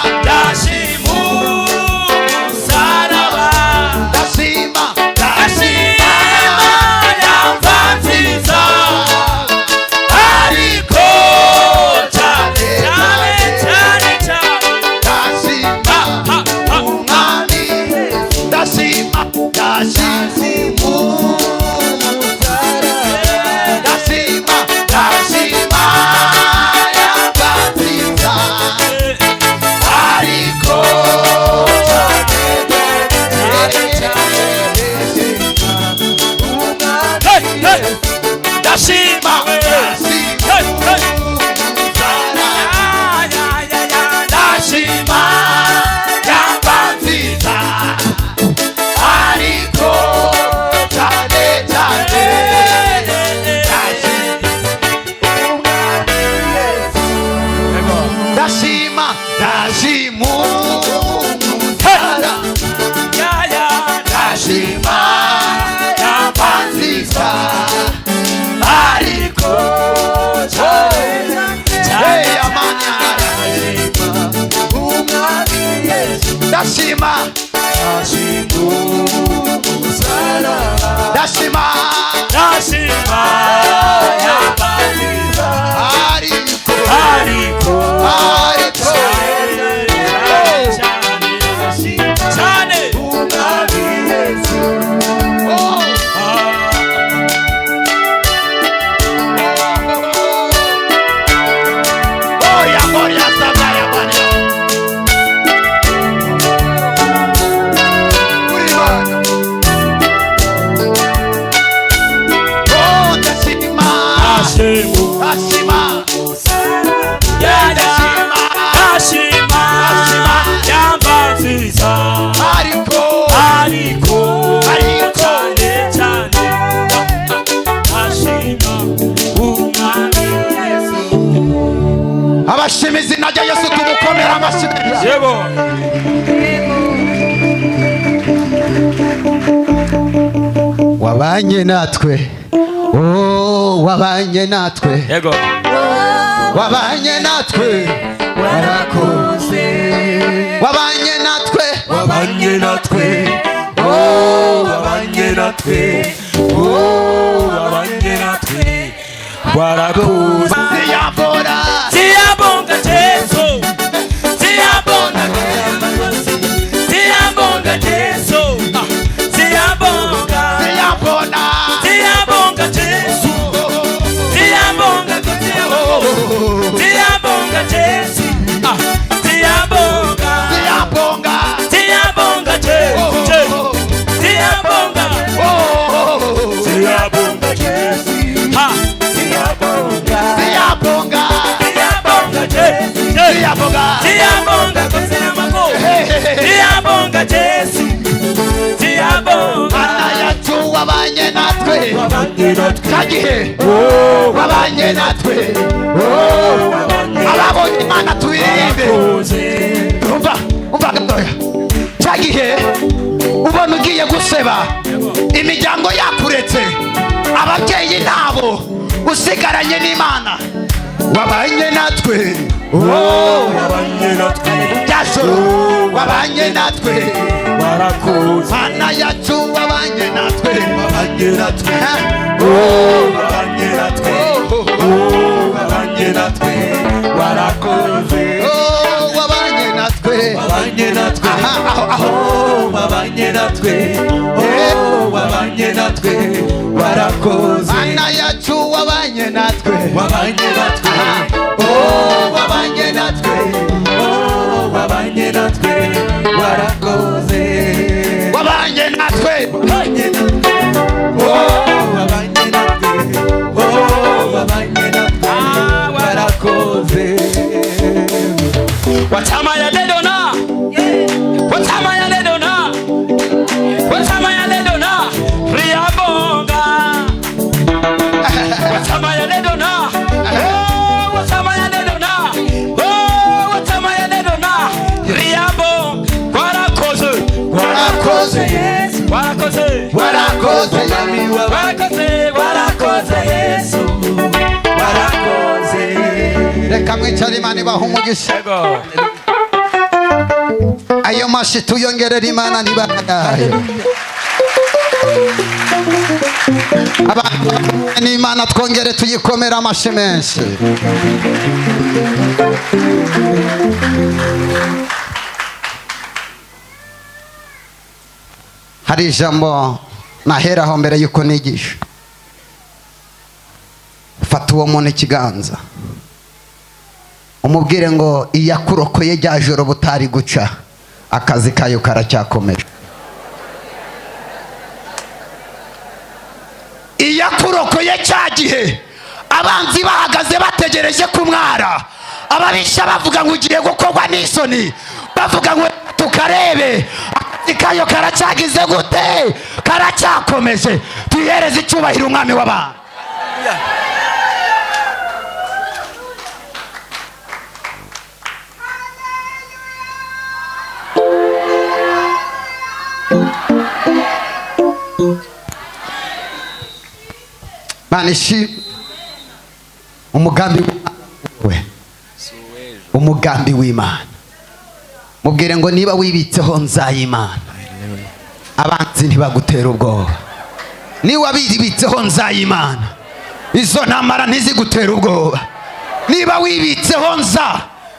Ndashima ndashima yamba nziza ariko cyane cyane ndashima ndashima ndashima yamba nziza ariko ndashima ndashima ndashima yamba nziza ariko ariko ariko cyane umwami Yesu. Gloria, gloria, sabaya, gloria. Uribana. Oh, ndashima. Ndashima. Ndashima ndashima yamba nziza ariko ariko ariko cyane cyane ndashima umwami Yesu. Abashima izina rya Yesu tumukomera amashyi. Yego. Wabanye natwe, oh, wabanye natwe. Yego. Wabanye natwe, warakoze. Wabanye natwe, wabanye natwe, oh, wabanye natwe, oh, wabanye natwe, warakoze. Siyabona, siyabonga Jesu, siyabonga, siyabonga Jesu, siyabonga, siyabona, siyabonga Jesu, siyabonga, siyabonga Jesu, siyabonga, siyabonga, siyabonga Jesu, siyabonga, siyabonga Jesu, ha, siyabonga, siyabonga, siyabonga Jesu, siyabonga, siyabonga siyabonga Jesu, siyabonga. Mana yacu wabanye natwe, cyagihe wabanye natwe, ababonye Imana tubiririmbe. Umva, umva gatoya. Cyagihe ubona ugiye guseba, imiryango yakuretse, ababyeyi ntabo, usigaranye n'Imana. Wabanye natwe, wabanye natwe, byasoro wabanye natwe, warakoze. Mana yacu wabanye natwe, wabanye natwe, wabanye natwe, wabanye natwe, warakoze. Wabanye natwe, wabanye natwe, aho wabanye natwe, wabanye natwe, warakoze. Mana yacu wabanye natwe, wabanye natwe, wabanye natwe, wabanye natwe, warakoze. Wabanye natwe, wabanye natwe, wabanye natwe, wabanye natwe, warakoze. Watama ya dedona, watama ya dedona, watama ya dedona, riyabonga. Watama ya dedona, oh, watama ya dedona, oh, watama ya dedona, riyabonga. Warakoze, warakoze, warakoze, warakoze, warakoze, warakoze Yesu, warakoze. Reka mwicare, Imana ibahe umugisha. Ayo mashi tuyongerera Imana ntibanayo. Abantu n'Imana twongere tuyikomera amashi menshi. Hari ijambo naheraho mbere yuko nigisha. Fata uwo muntu ikiganza, umubwire ngo iyakurokoye rya joro butari guca, akazi kayo karacyakomeje. Iyakurokoye cya gihe gihe abanzi bahagaze bategereje kumwara, ababisha bavuga ngo ugiye gukorwa n'isoni, bavuga ngo tukarebe akazi kayo karacyagize gute, karacyakomeje. Tuyihereze icyubahiro umwami w'abantu. Mana ishimwe. Umugambi we, umugambi w'Imana. Mubwire ngo niba wibitseho nzayimana, abanzi ntibagutera ubwoba. Niba wibitseho nzayimana, izo ntambara ntizigutera ubwoba. Niba wibitseho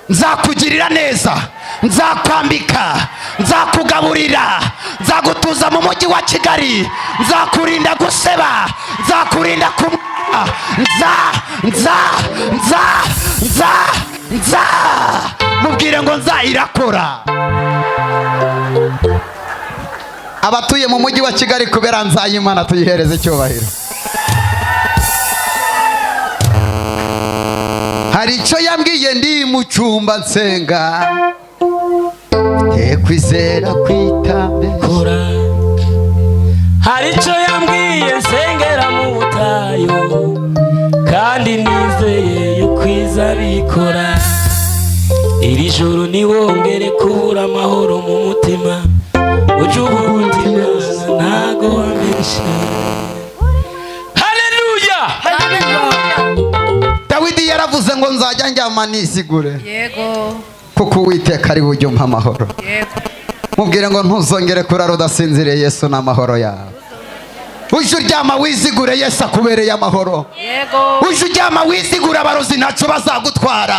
nzakugirira neza, nzakwambika, nzakugaburira, nzagutuza mu mujyi wa Kigali, nzakurinda guseba, nzakurinda kumwa, nza nza nza nza nza. Mubwire ngo nza irakora. Abatuye mu mujyi wa Kigali kubera nzayimana tuyihereze icyubahiro. Hari icyo yambwiye ndi mu cyumba nsenga, te kwizera kwitambekora. Hari icyo yambwiye nsengera mu butayu, kandi nizeye yuko izabikora. Iri joro niwongere kubura amahoro mu mutima, ujye ubundi ntago wambeshya. Haleluya! Dawidi yaravuze ngo nzajya njyama nisigure, yego, kuko Uwiteka ari bujye umpa amahoro. Yego. Mubwire ngo ntuzongere kurara udasinziriye, Yesu n'amahoro yawe. Uje uryama wizigure, Yesu akubereye amahoro. Yego. Uje uryama wizigure, abarozi ntacyo bazagutwara.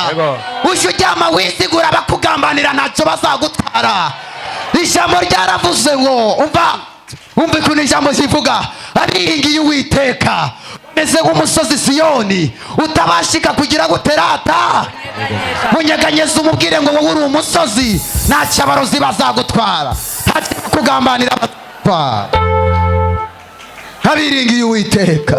Uje uryama wizigure, abakugambanira ntacyo bazagutwara. Ijambo ryaravuze ngo umva ukuntu ijambo rivuga, abiringiye Uwiteka meze nk'umusozi Siyoni utabashika kugira guterata. Munyeganyeza umubwire ngo wowe uri umusozi, ntacyo abarozi bazagutwara, ntacyo kugambanira bazagutwara. Abiringiye Uwiteka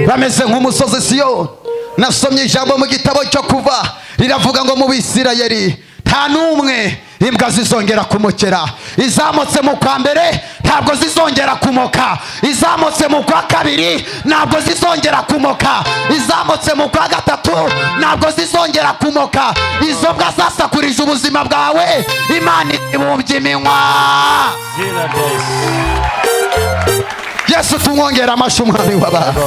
bameze nk'umusozi Siyoni. Nasomye ijambo mu gitabo cyo Kuva riravuga ngo mu Bisirayeli nta n'umwe imbwa zizongera kumokera. Izamutse mu kwa mbere ntabwo zizongera kumoka, izamutse mu kwa kabiri ntabwo zizongera kumoka, izamutse mu kwa gatatu ntabwo zizongera kumoka. Izo mbwa zasakurije ubuzima bwawe, Imana ibumbye iminwa. Yesu tumwongera amashyi umwami w'abantu.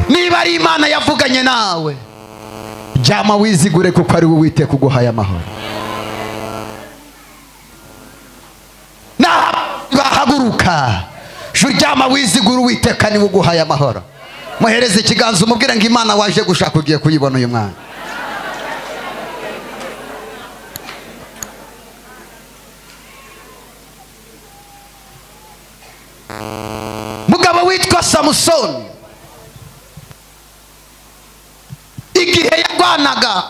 Niba ari Imana yavuganye nawe, jyama wizigure kuko ari wowe Uwiteka uguhaye amahoro. Bahaguruka, uryama wizigure, Uwiteka niwe uguhaye amahoro. Muhereze ikiganza umubwire ngo Imana waje gushaka ugiye kuyibona uyu mwana. Mugabo witwa Samusoni, igihe yarwanaga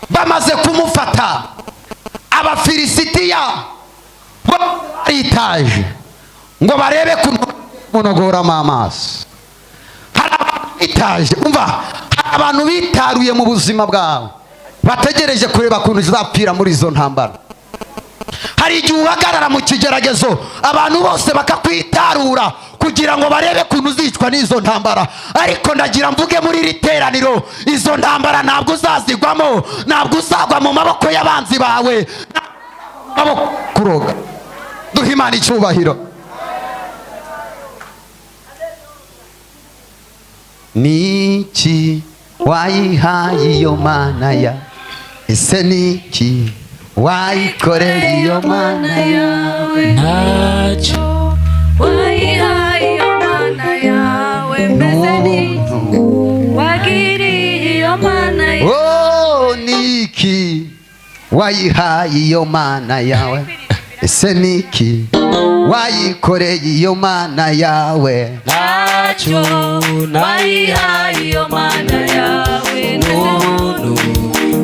bamaze kumufata, Abafilisitiya baritaje ngo barebe kunogoramo amaso. Hari abantu bitaje, umva, hari abantu bitaruye mu buzima bwawe bategereje kureba kuntu uzapfira muri izo ntambara. Hari igihe uhagarara mu kigeragezo abantu bose bakakwitarura kugira ngo barebe kuntu uzicwa n'izo ntambara. Ariko ndagira mvuge muri iri teraniro, izo ntambara ntabwo uzazigwamo, ntabwo uzagwa mu maboko y'abanzi bawe, maboko kuroga. Duhe Imana icyubahiro. Niki wayihaye iyo mana ya, ese niki wayikoreye iyo mana yawe? Ntacyo wayihaye iyo mana yawe, mbese niki wagiriye iyo mana yawe? Oh, niki wayihaye iyo mana yawe, ese niki wayikoreye iyo mana yawe? Ntacyo wayihaye iyo mana yawe, n'ubuntu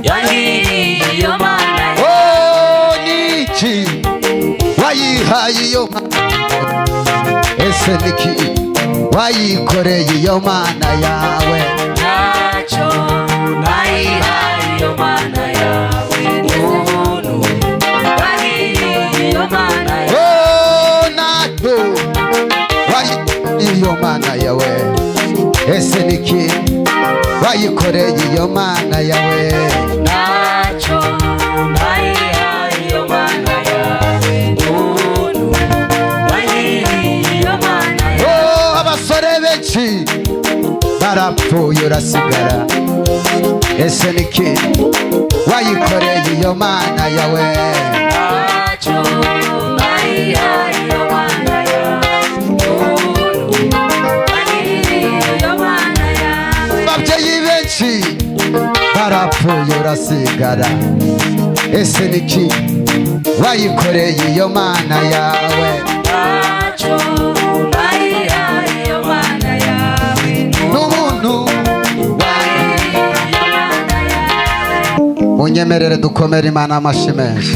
yagiriye iyo mana yawe. Oh, niki wayihaye iyo mana, ese Ese niki wayikoreye iyo mana yawe? Ntacyo nayihaye iyo mana yawe, n'ubuntu wagiriye iyo mana yawe. Oh, ntacyo wayikoreye iyo mana yawe. Ese niki wayikoreye iyo mana yawe? Ntacyo nayihaye iyo mana yawe, n'ubuntu wagiriye iyo mana yawe. Oh, abasore benshi barapfuye urasigara. Ese niki wayikoreye iyo mana yawe? Ntacyo nayihaye iyo mana yawe, n'ubuntu wagiriye iyo mana yawe. Ababyeyi benshi barapfuye urasigara. Ese niki wayikoreye iyo mana yawe? Ntacyo nayihaye iyo mana yawe, N'ubuntu wagiriye iyo mana yawe. Munyemerere dukomere Imana amashyi menshi.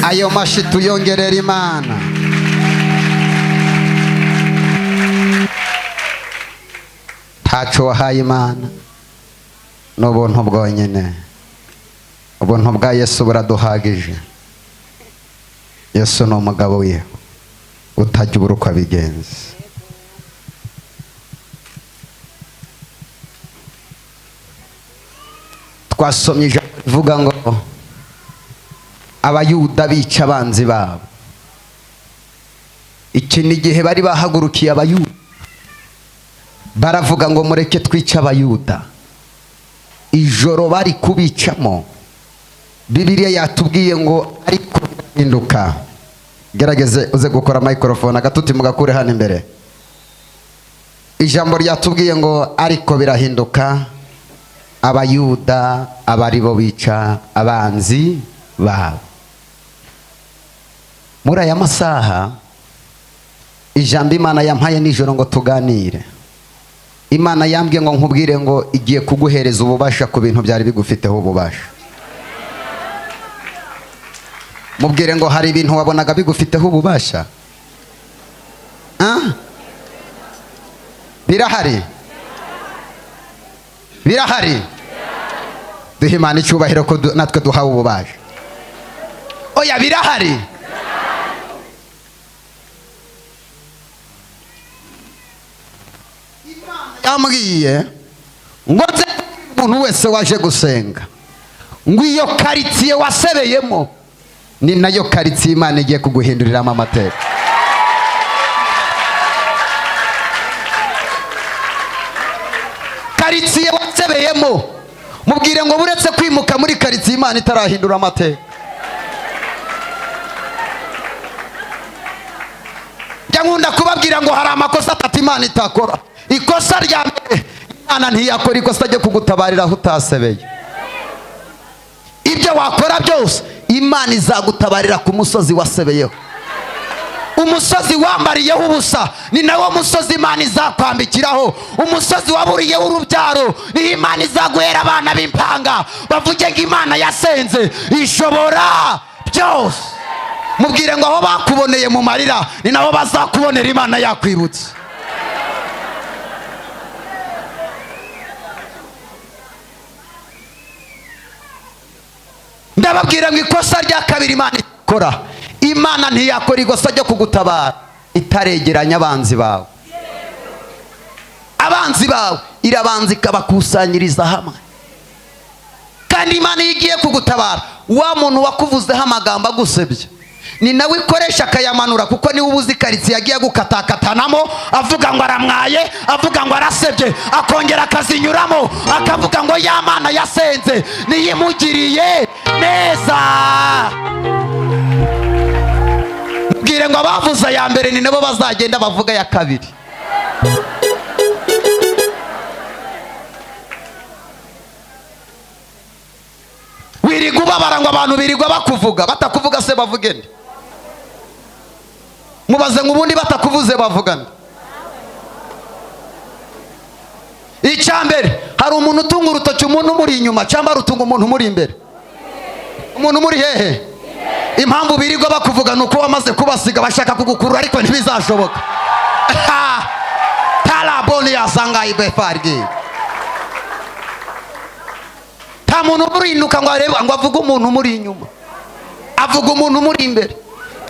Ayo mashyi tuyongerera Imana. Ntacyo wahaye Imana, ni ubuntu bwonyine. Ubuntu bwa Yesu buraduhagije. Yesu ni umugabo we utajya ubura uko abigenza. Twasomye ijambo rivuga ngo Abayuda bica abanzi babo. Iki ni igihe bari bahagurukiye Abayuda, baravuga ngo mureke twice Abayuda. Ijoro bari kubicamo, Bibiliya yatubwiye ngo ariko birahinduka. Gerageze uze gukora microphone agatuti mugakure hano imbere. Ijambo ryatubwiye ngo ariko birahinduka, Abayuda abari bo bica abanzi babo. Muri aya masaha ijambo Imana yampaye nijoro ngo tuganire, Imana yambwiye ngo nkubwire ngo igiye kuguhereza ububasha ku bintu byari bigufiteho ububasha. Mubwire ngo hari ibintu wabonaga bigufiteho ububasha. Birahari, birahari. Duhe Imana icyubahiro ko natwe duhawe ububasha. Oya, birahari. Imana yambwiye ngo nze umuntu wese waje gusenga ngo iyo karitsiye wasebeyemo ni nayo karitsiye Imana igiye kuguhinduriramo amateka. Karitsiye wasebeyemo, mubwire ngo buretse kwimuka muri karitsiye Imana itarahindura amateka. Njya nkunda kubabwira ngo hari amakosa atatu Imana itakora. Ikosa rya mbere, Imana ntiyakora ikosa ryo kugutabarira aho utasebeye. Ibyo wakora byose Imana izagutabarira ku musozi wasebeyeho. Umusozi wambariyeho ubusa ni nawo musozi Imana izakwambikiraho. Umusozi waburiyeho urubyaro ni Imana izaguhera abana b'impanga bavuge ngo Imana yasenze ishobora byose. Mubwire ngo aho bakuboneye mu marira ni naho bazakubonera Imana yakwibutse. Ndababwira ngo ikosa rya kabiri Imana ikora, Imana ntiyakora ikosa ryo kugutabara itaregeranya abanzi bawe. Abanzi bawe irabanza ikabakusanyiriza hamwe. Kandi Imana iyo igiye kugutabara, wa muntu wakuvuzeho amagambo agusebye ni nawe ikoresha akayamanura, kuko niwe ubuze karitsiye yagiye gukatakatanamo avuga ngo aramwaye, avuga ngo arasebye, akongera akazinyuramo akavuga ngo ya Mana yasenze niyimugiriye neza. Mbwire ngo abavuze ya mbere ni nabo bazagenda bavuga ya kabiri. Wirirwa ubabara ngo abantu birirwa bakuvuga, batakuvuga se bavuge nde? Mubaze ngo ubundi batakuvuze bavuga nde? Icya mbere, hari umuntu utunga urutoki umuntu umuri inyuma cyangwa rutunga umuntu umuri imbere? Umuntu umuri hehe? Impamvu birirwa bakuvuga nuko wamaze kubasiga, bashaka kugukurura ariko ntibizashoboka. Taraboni yasanga ibefargi. Nta muntu umurinuka ngo arebe, ngo avuge umuntu umuri inyuma, avuga umuntu umuri imbere.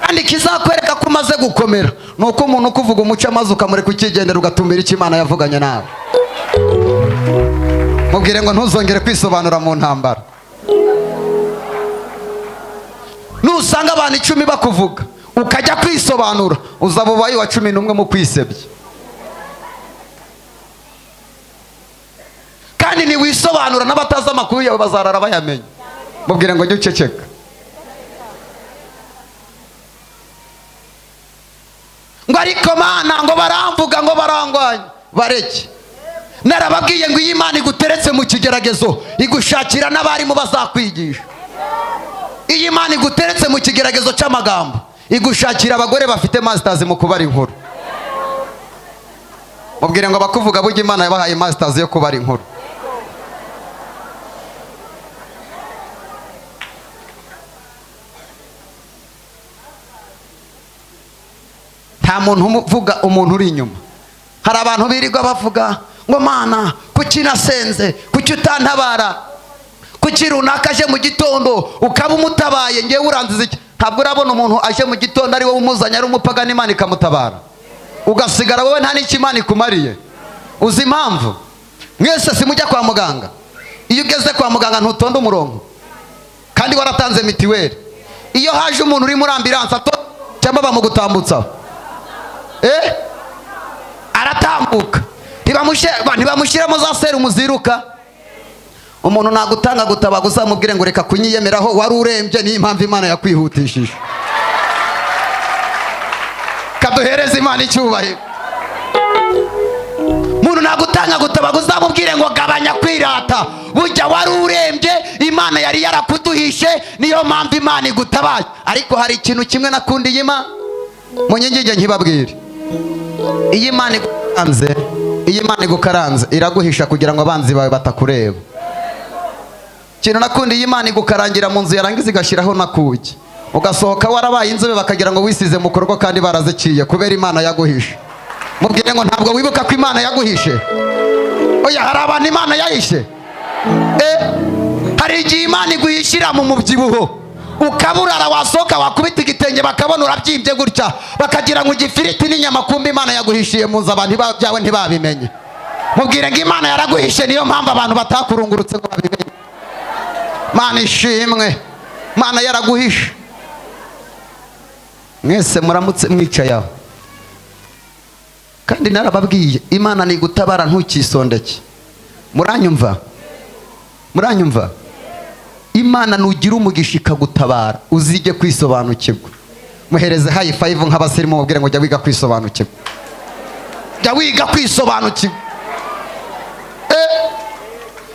Kandi kizakwereka ko umaze gukomera nuko umuntu ukuvuga umuco amaze ukamureka ukigendera, ugatumira icyo Imana yavuganye nawe. Mubwire ngo ntuzongere kwisobanura mu ntambara. Nusanga abantu 10 bakuvuga ukajya kwisobanura, uzaba ubaye wa 11 mu kwisebya. Kandi niwisobanura n'abatazi amakuru yawe bazarara bayamenya. Mubwire ngo jya uceceka. Ngo ariko Mana, ngo baramvuga, ngo barangwanya, bareke. Narababwiye ngo iyi Imana iguteretse mu kigeragezo igushakira n'abarimu bazakwigisha. Iyi Imana iguteretse mu kigeragezo cy'amagambo igushakira abagore bafite masters mu kubara inkuru. Mubwire ngo abakuvuga burya Imana yabahaye masters yo kubara inkuru. Nta muntu uvuga umuntu uri inyuma. Hari abantu birirwa bavuga ngo Mana kuki nasenze, kuki utantabara, kuki runaka aje mu gitondo ukaba umutabaye, ngewe uranziza iki? Ntabwo urabona umuntu aje mu gitondo ari wowe umuzanye, ari umupagani, Imana ikamutabara, ugasigara wowe nta n'icyo Imana ikumariye. Uzi impamvu? Mwese simujya kwa muganga. Iyo ugeze kwa muganga ntutonda umurongo kandi waratanze mitiweli. Iyo haje umuntu uri muri ambulance cyangwa bamugutambutsa, aratambuka, ntibamushyiramo za serumu ziruka. Umuntu nagutanga gutabaga uzamubwire ngo reka kunyiyemeraho, wari urembye, niyo impamvu Imana yakwihutishije. Kaduhereze Imana icyubahiro. Umuntu nagutanga gutabaga uzamubwire ngo gabanya kwirata, burya wari urembye, Imana yari yarakuduhishe, niyo mpamvu Imana igutabaye. Ariko hari ikintu kimwe nakundiye Imana, munyingige nkibabwire. Iyi Imana igukaranze, iyi Imana igukaranze iraguhisha kugira ngo abanzi bawe batakureba. Ikintu nakundiye Imana, igukarangira mu nzu yarangiza igashyiraho nakuki, ugasohoka warabaye inzobe bakagira ngo wisize mu korwa kandi baraziciye, kubera Imana yaguhishe. Mubwire ngo ntabwo wibuka ko Imana yaguhishe. Oya, hari abantu Imana yahishe. Hari igihe Imana iguhishira mu mubyibuho, ukaburara, wasohoka wakubita igitenge bakabona urabyimbye gutya, bakagira ngo igifiriti n'inyama, kumbe Imana yaguhishiye mu nzu, abantu byawe ntibabimenye. Mubwire ngo Imana yaraguhishe, niyo mpamvu abantu batakurungurutse ngo babimenye. Mana ishimwe, Mana yaraguhishe. Mwese muramutse mwicaye aho. Kandi narababwiye Imana nigutabara ntukisondeke. Muranyumva? Muranyumva? Imana nugira umugisha ikagutabara uzige kwisobanukirwa. Muhereze high five nk'abasirimu, mubwire ngo jya wiga kwisobanukirwa. Jya wiga kwisobanukirwa.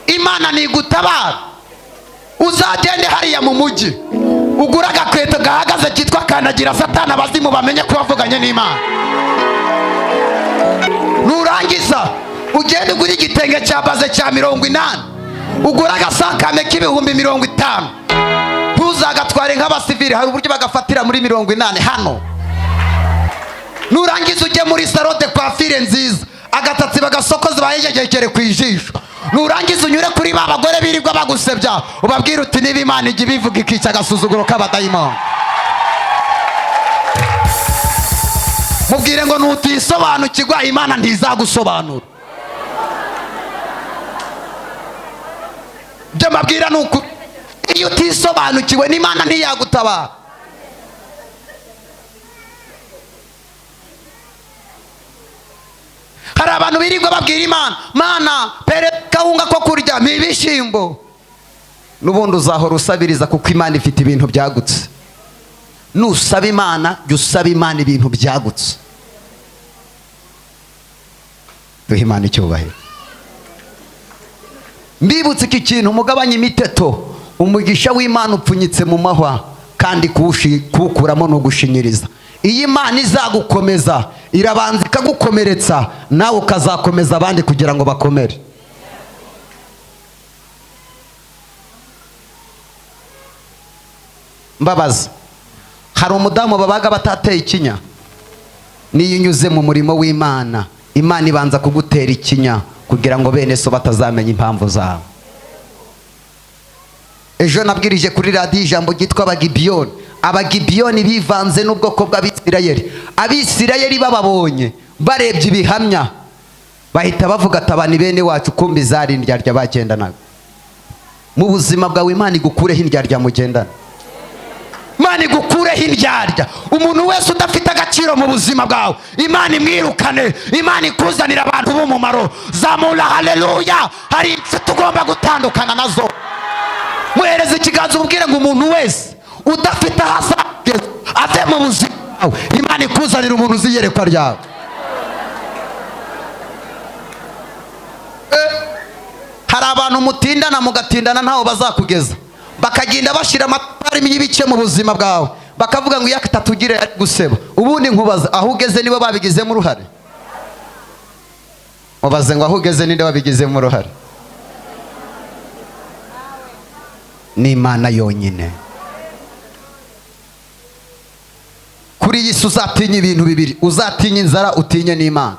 Imana nigutabara uzagende hariya mu mujyi ugura agakweto gahagaze kitwa kandagira satana, abazimu bamenye ko wavuganye n'Imana. Nurangiza ugende ugura igitenge cya baze cya 80, ugura agasakame k'ibihumbi 50, ntuzagatware nk'abasivili, hari uburyo bagafatira muri 80 hano. Nurangiza ujye muri salon de coiffure nziza, agatatsi bagasokoza bahegekere ku ijisho. Nurangiza unyure kuri ba bagore birirwa bagusebya, ubabwire uti niba Imana ijya ibivuga ikica agasuzuguro k'abadayimoni. Mubwire ngo nutisobanukirwa Imana ntizagusobanura. Ibyo mbabwira ni uku, iyo utisobanukiwe n'Imana ntiyagutabara. Hari abantu birirwa babwira Imana, Mana pere kawunga ko kurya mibishimbo. Nubundi uzahora usabiriza kuko Imana ifite ibintu byagutse. Nusaba Imana, jya usaba Imana ibintu byagutse. Duhe Imana icyubahiro. Mbibutse iki kintu, mugabanye imiteto. Umugisha w'Imana upfunyitse mu mahwa, kandi kuwukuramo ni ugushinyiriza. Iyi Imana izagukomeza irabanza ikagukomeretsa, nawe ukazakomeza abandi kugira ngo bakomere. Mbabaza, Hari umudamu babaga batateye ikinya. Niyo unyuze mu murimo w'Imana, Imana ibanza kugutera ikinya kugira ngo bene so batazamenya impamvu zawe. Ejo nabwirije kuri radiyo ijambo ryitwa Abagibiyoni. Abagibiyoni bivanze n'ubwoko bw'Abisirayeli. Abisirayeli bababonye barebye ibihamya bahita bavuga ati aba ni bene wacu, kumbi zari indyarya bagendanaga. Mu buzima bwawe Imana igukureho indyarya mugendana. Imana igukureho indyarya. Umuntu wese udafite agaciro mu buzima bwawe, Imana imwirukane. Imana ikuzanira abantu b'umumaro. Zamura haleluya. Hari inshuti ugomba gutandukana nazo. Muhereze ikiganza umubwire ngo umuntu wese udafite aho azageza ave mu buzima bwawe. Imana ikuzanira umuntu uzi iyerekwa ryawe. Hari abantu mutindana mugatindana ntaho bazakugeza, bakagenda bashira amatari y'ibice mu buzima bwawe, bakavuga ngo iyo atatugire ari guseba. Ubundi nkubaza aho ugeze nibo babigizemo uruhare? Mubaze ngo aho ugeze ninde babigizemo uruhare? Ni Imana yonyine. Kuri iyi si uzatinya ibintu bibiri, uzatinye inzara, utinye n'Imana.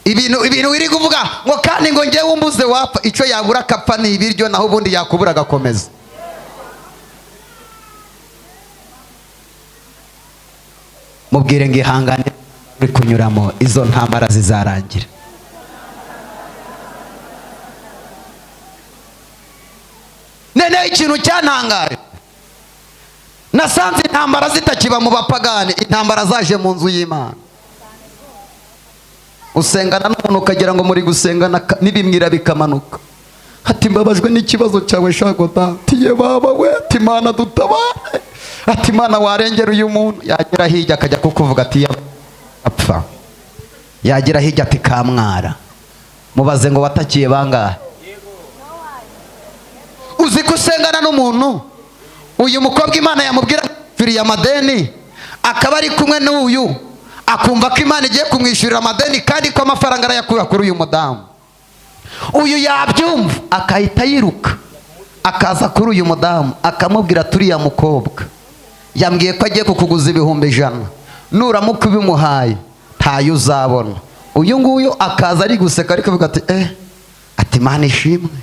Ibintu wiri kuvuga ngo kandi ngo ngewe umbuze wapfa, icyo yabura akapfa ni ibiryo, naho ubundi yakubura agakomeza. Mubwire ngo ihangane uri kunyuramo, izo ntambara zizarangira. Nene ikintu cyantangaje, nasanze intambara zitakiba mu bapagani, intambara zaje mu nzu y'Imana. Usengana n'umuntu ukagira ngo muri gusengana n'ibimwira bikamanuka. Ati mbabajwe n'ikibazo cyawe shagota, ati ye baba we, ati Imana dutabare, ati Imana warengera uyu muntu. Yagera hirya akajya kukuvuga ati apfa, yagera hirya ati kamwara. Mubaze ngo watakiye bangahe? Uzi ko usengana n'umuntu, uyu mukobwa Imana yamubwira firiya amadeni, akaba ari kumwe n'uyu, akumva ko Imana igiye kumwishyurira amadeni kandi ko amafaranga arayakura kuri uyu mudamu. Uyu yabyumva akahita yiruka akaza kuri uyu mudamu akamubwira turiya mukobwa yambwiye ko agiye kukuguza 100,000, nuramuka ubimuhaye ntayo uzabona. Uyu nguyu akaza ari guseka ariko avuga ati ati Imana ishimwe.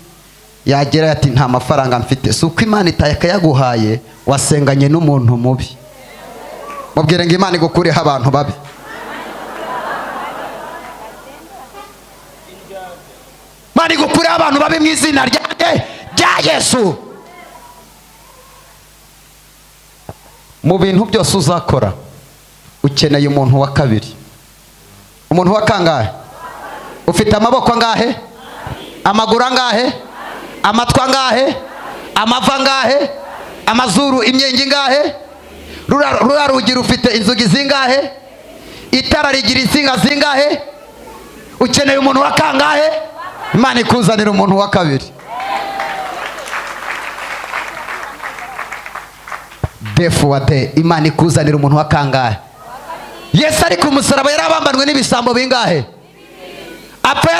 Yagera ati nta mafaranga mfite. Si uko Imana itakayaguhaye, wasenganye n'umuntu mubi. Mubwire ngo Imana igukureho abantu babi. Imana igukureho abantu babi mu izina rya Yesu. Mu bintu byose uzakora ukeneye umuntu wa kabiri. Umuntu wa kangahe? Ufite amaboko angahe? Amaguru angahe? Amatwi angahe? Amava angahe? Amazuru imyenge ingahe? Rura rugi rufite inzugi zingahe? Itara rigira insinga zingahe? Ukeneye umuntu wa kangahe? Imana ikuzanira umuntu wa kabiri. Defuate, Imana ikuzanira umuntu wa kangahe? Yesu ari ku musaraba yarabambanwe n'ibisambo bingahe? Apfa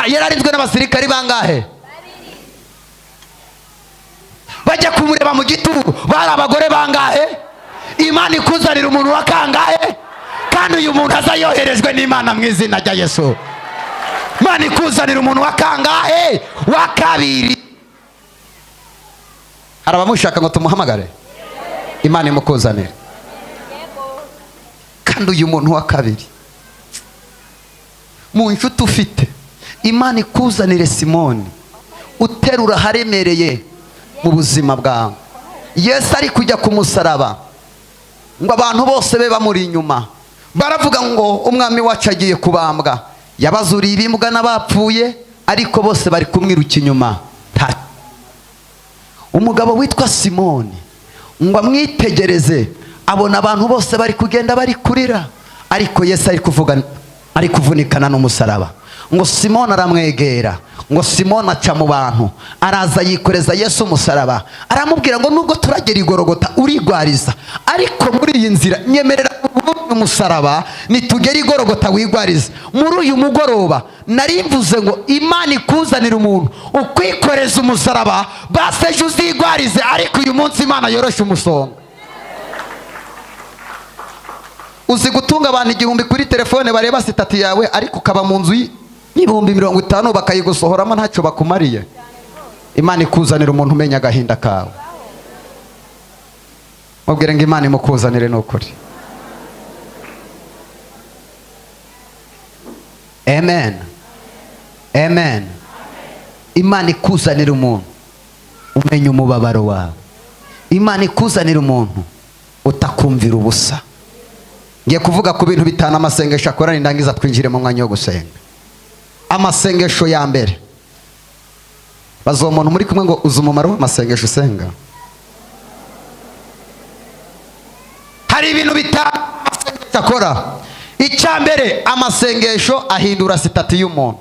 yararinzwe n'abasirikari bangahe? Bajya kumureba mu gituro bari abagore bangahe? Imana ikuzanira umuntu wa kangahe? Kandi uyu muntu azayoherejwe n'Imana mu izina rya Yesu. Imana ikuzanira umuntu wa kangahe? Wa kabiri. Hari abamushaka ngo tumuhamagare? Imana imukuzanira. Kandi uyu muntu wa kabiri mu nshuti ufite, Imana ikuzanire Simoni uterura haremereye mu buzima bwawe. Yesu ari kujya ku musaraba ngo abantu bose be bamuri inyuma, baravuga ngo umwami wacu agiye kubambwa. Yabazuriye ibimbwa n'abapfuye, ariko bose bari kumwiruka inyuma. Umugabo witwa Simoni ngo amwitegereze, abona abantu bose bari kugenda bari kurira, ariko Yesu ari kuvuga, ari kuvunikana n'umusaraba. Ngo Simoni aramwegera, ngo Simoni aca mu bantu, araza yikoreza Yesu umusaraba, aramubwira ngo nubwo turagera igorogota urigwariza, ariko muri iyi nzira nyemerera umusaraba, nitugera igorogota wigwariza. Muri uyu mugoroba nari mvuze ngo Imana ikuzanira umuntu ukwikoreza umusaraba, basi ejo uzigwarize, ariko uyu munsi Imana yoroshe umusonga. Uzi gutunga abantu 1000 kuri telefone bareba sitati yawe, ariko ukaba mu nzu y'50,000 bakayigusohoramo ntacyo bakumariye. Imana ikuzanira umuntu umenya agahinda kawe. Mubwire ngo Imana imukuzanire n'ukuri. Amen. Amen. Imana ikuzanira umuntu umenya umubabaro wawe. Imana ikuzanira umuntu utakumvira ubusa. Ngiye kuvuga ku bintu bitanu amasengesho akora, nindangiza twinjire mu mwanya wo gusenga. Amasengesho ya mbere, bazo umuntu muri kumwe ngo uzi umumaro w'amasengesho usenga. Hari ibintu bitanu amasengesho akora. Icya mbere, amasengesho ahindura sitati y'umuntu.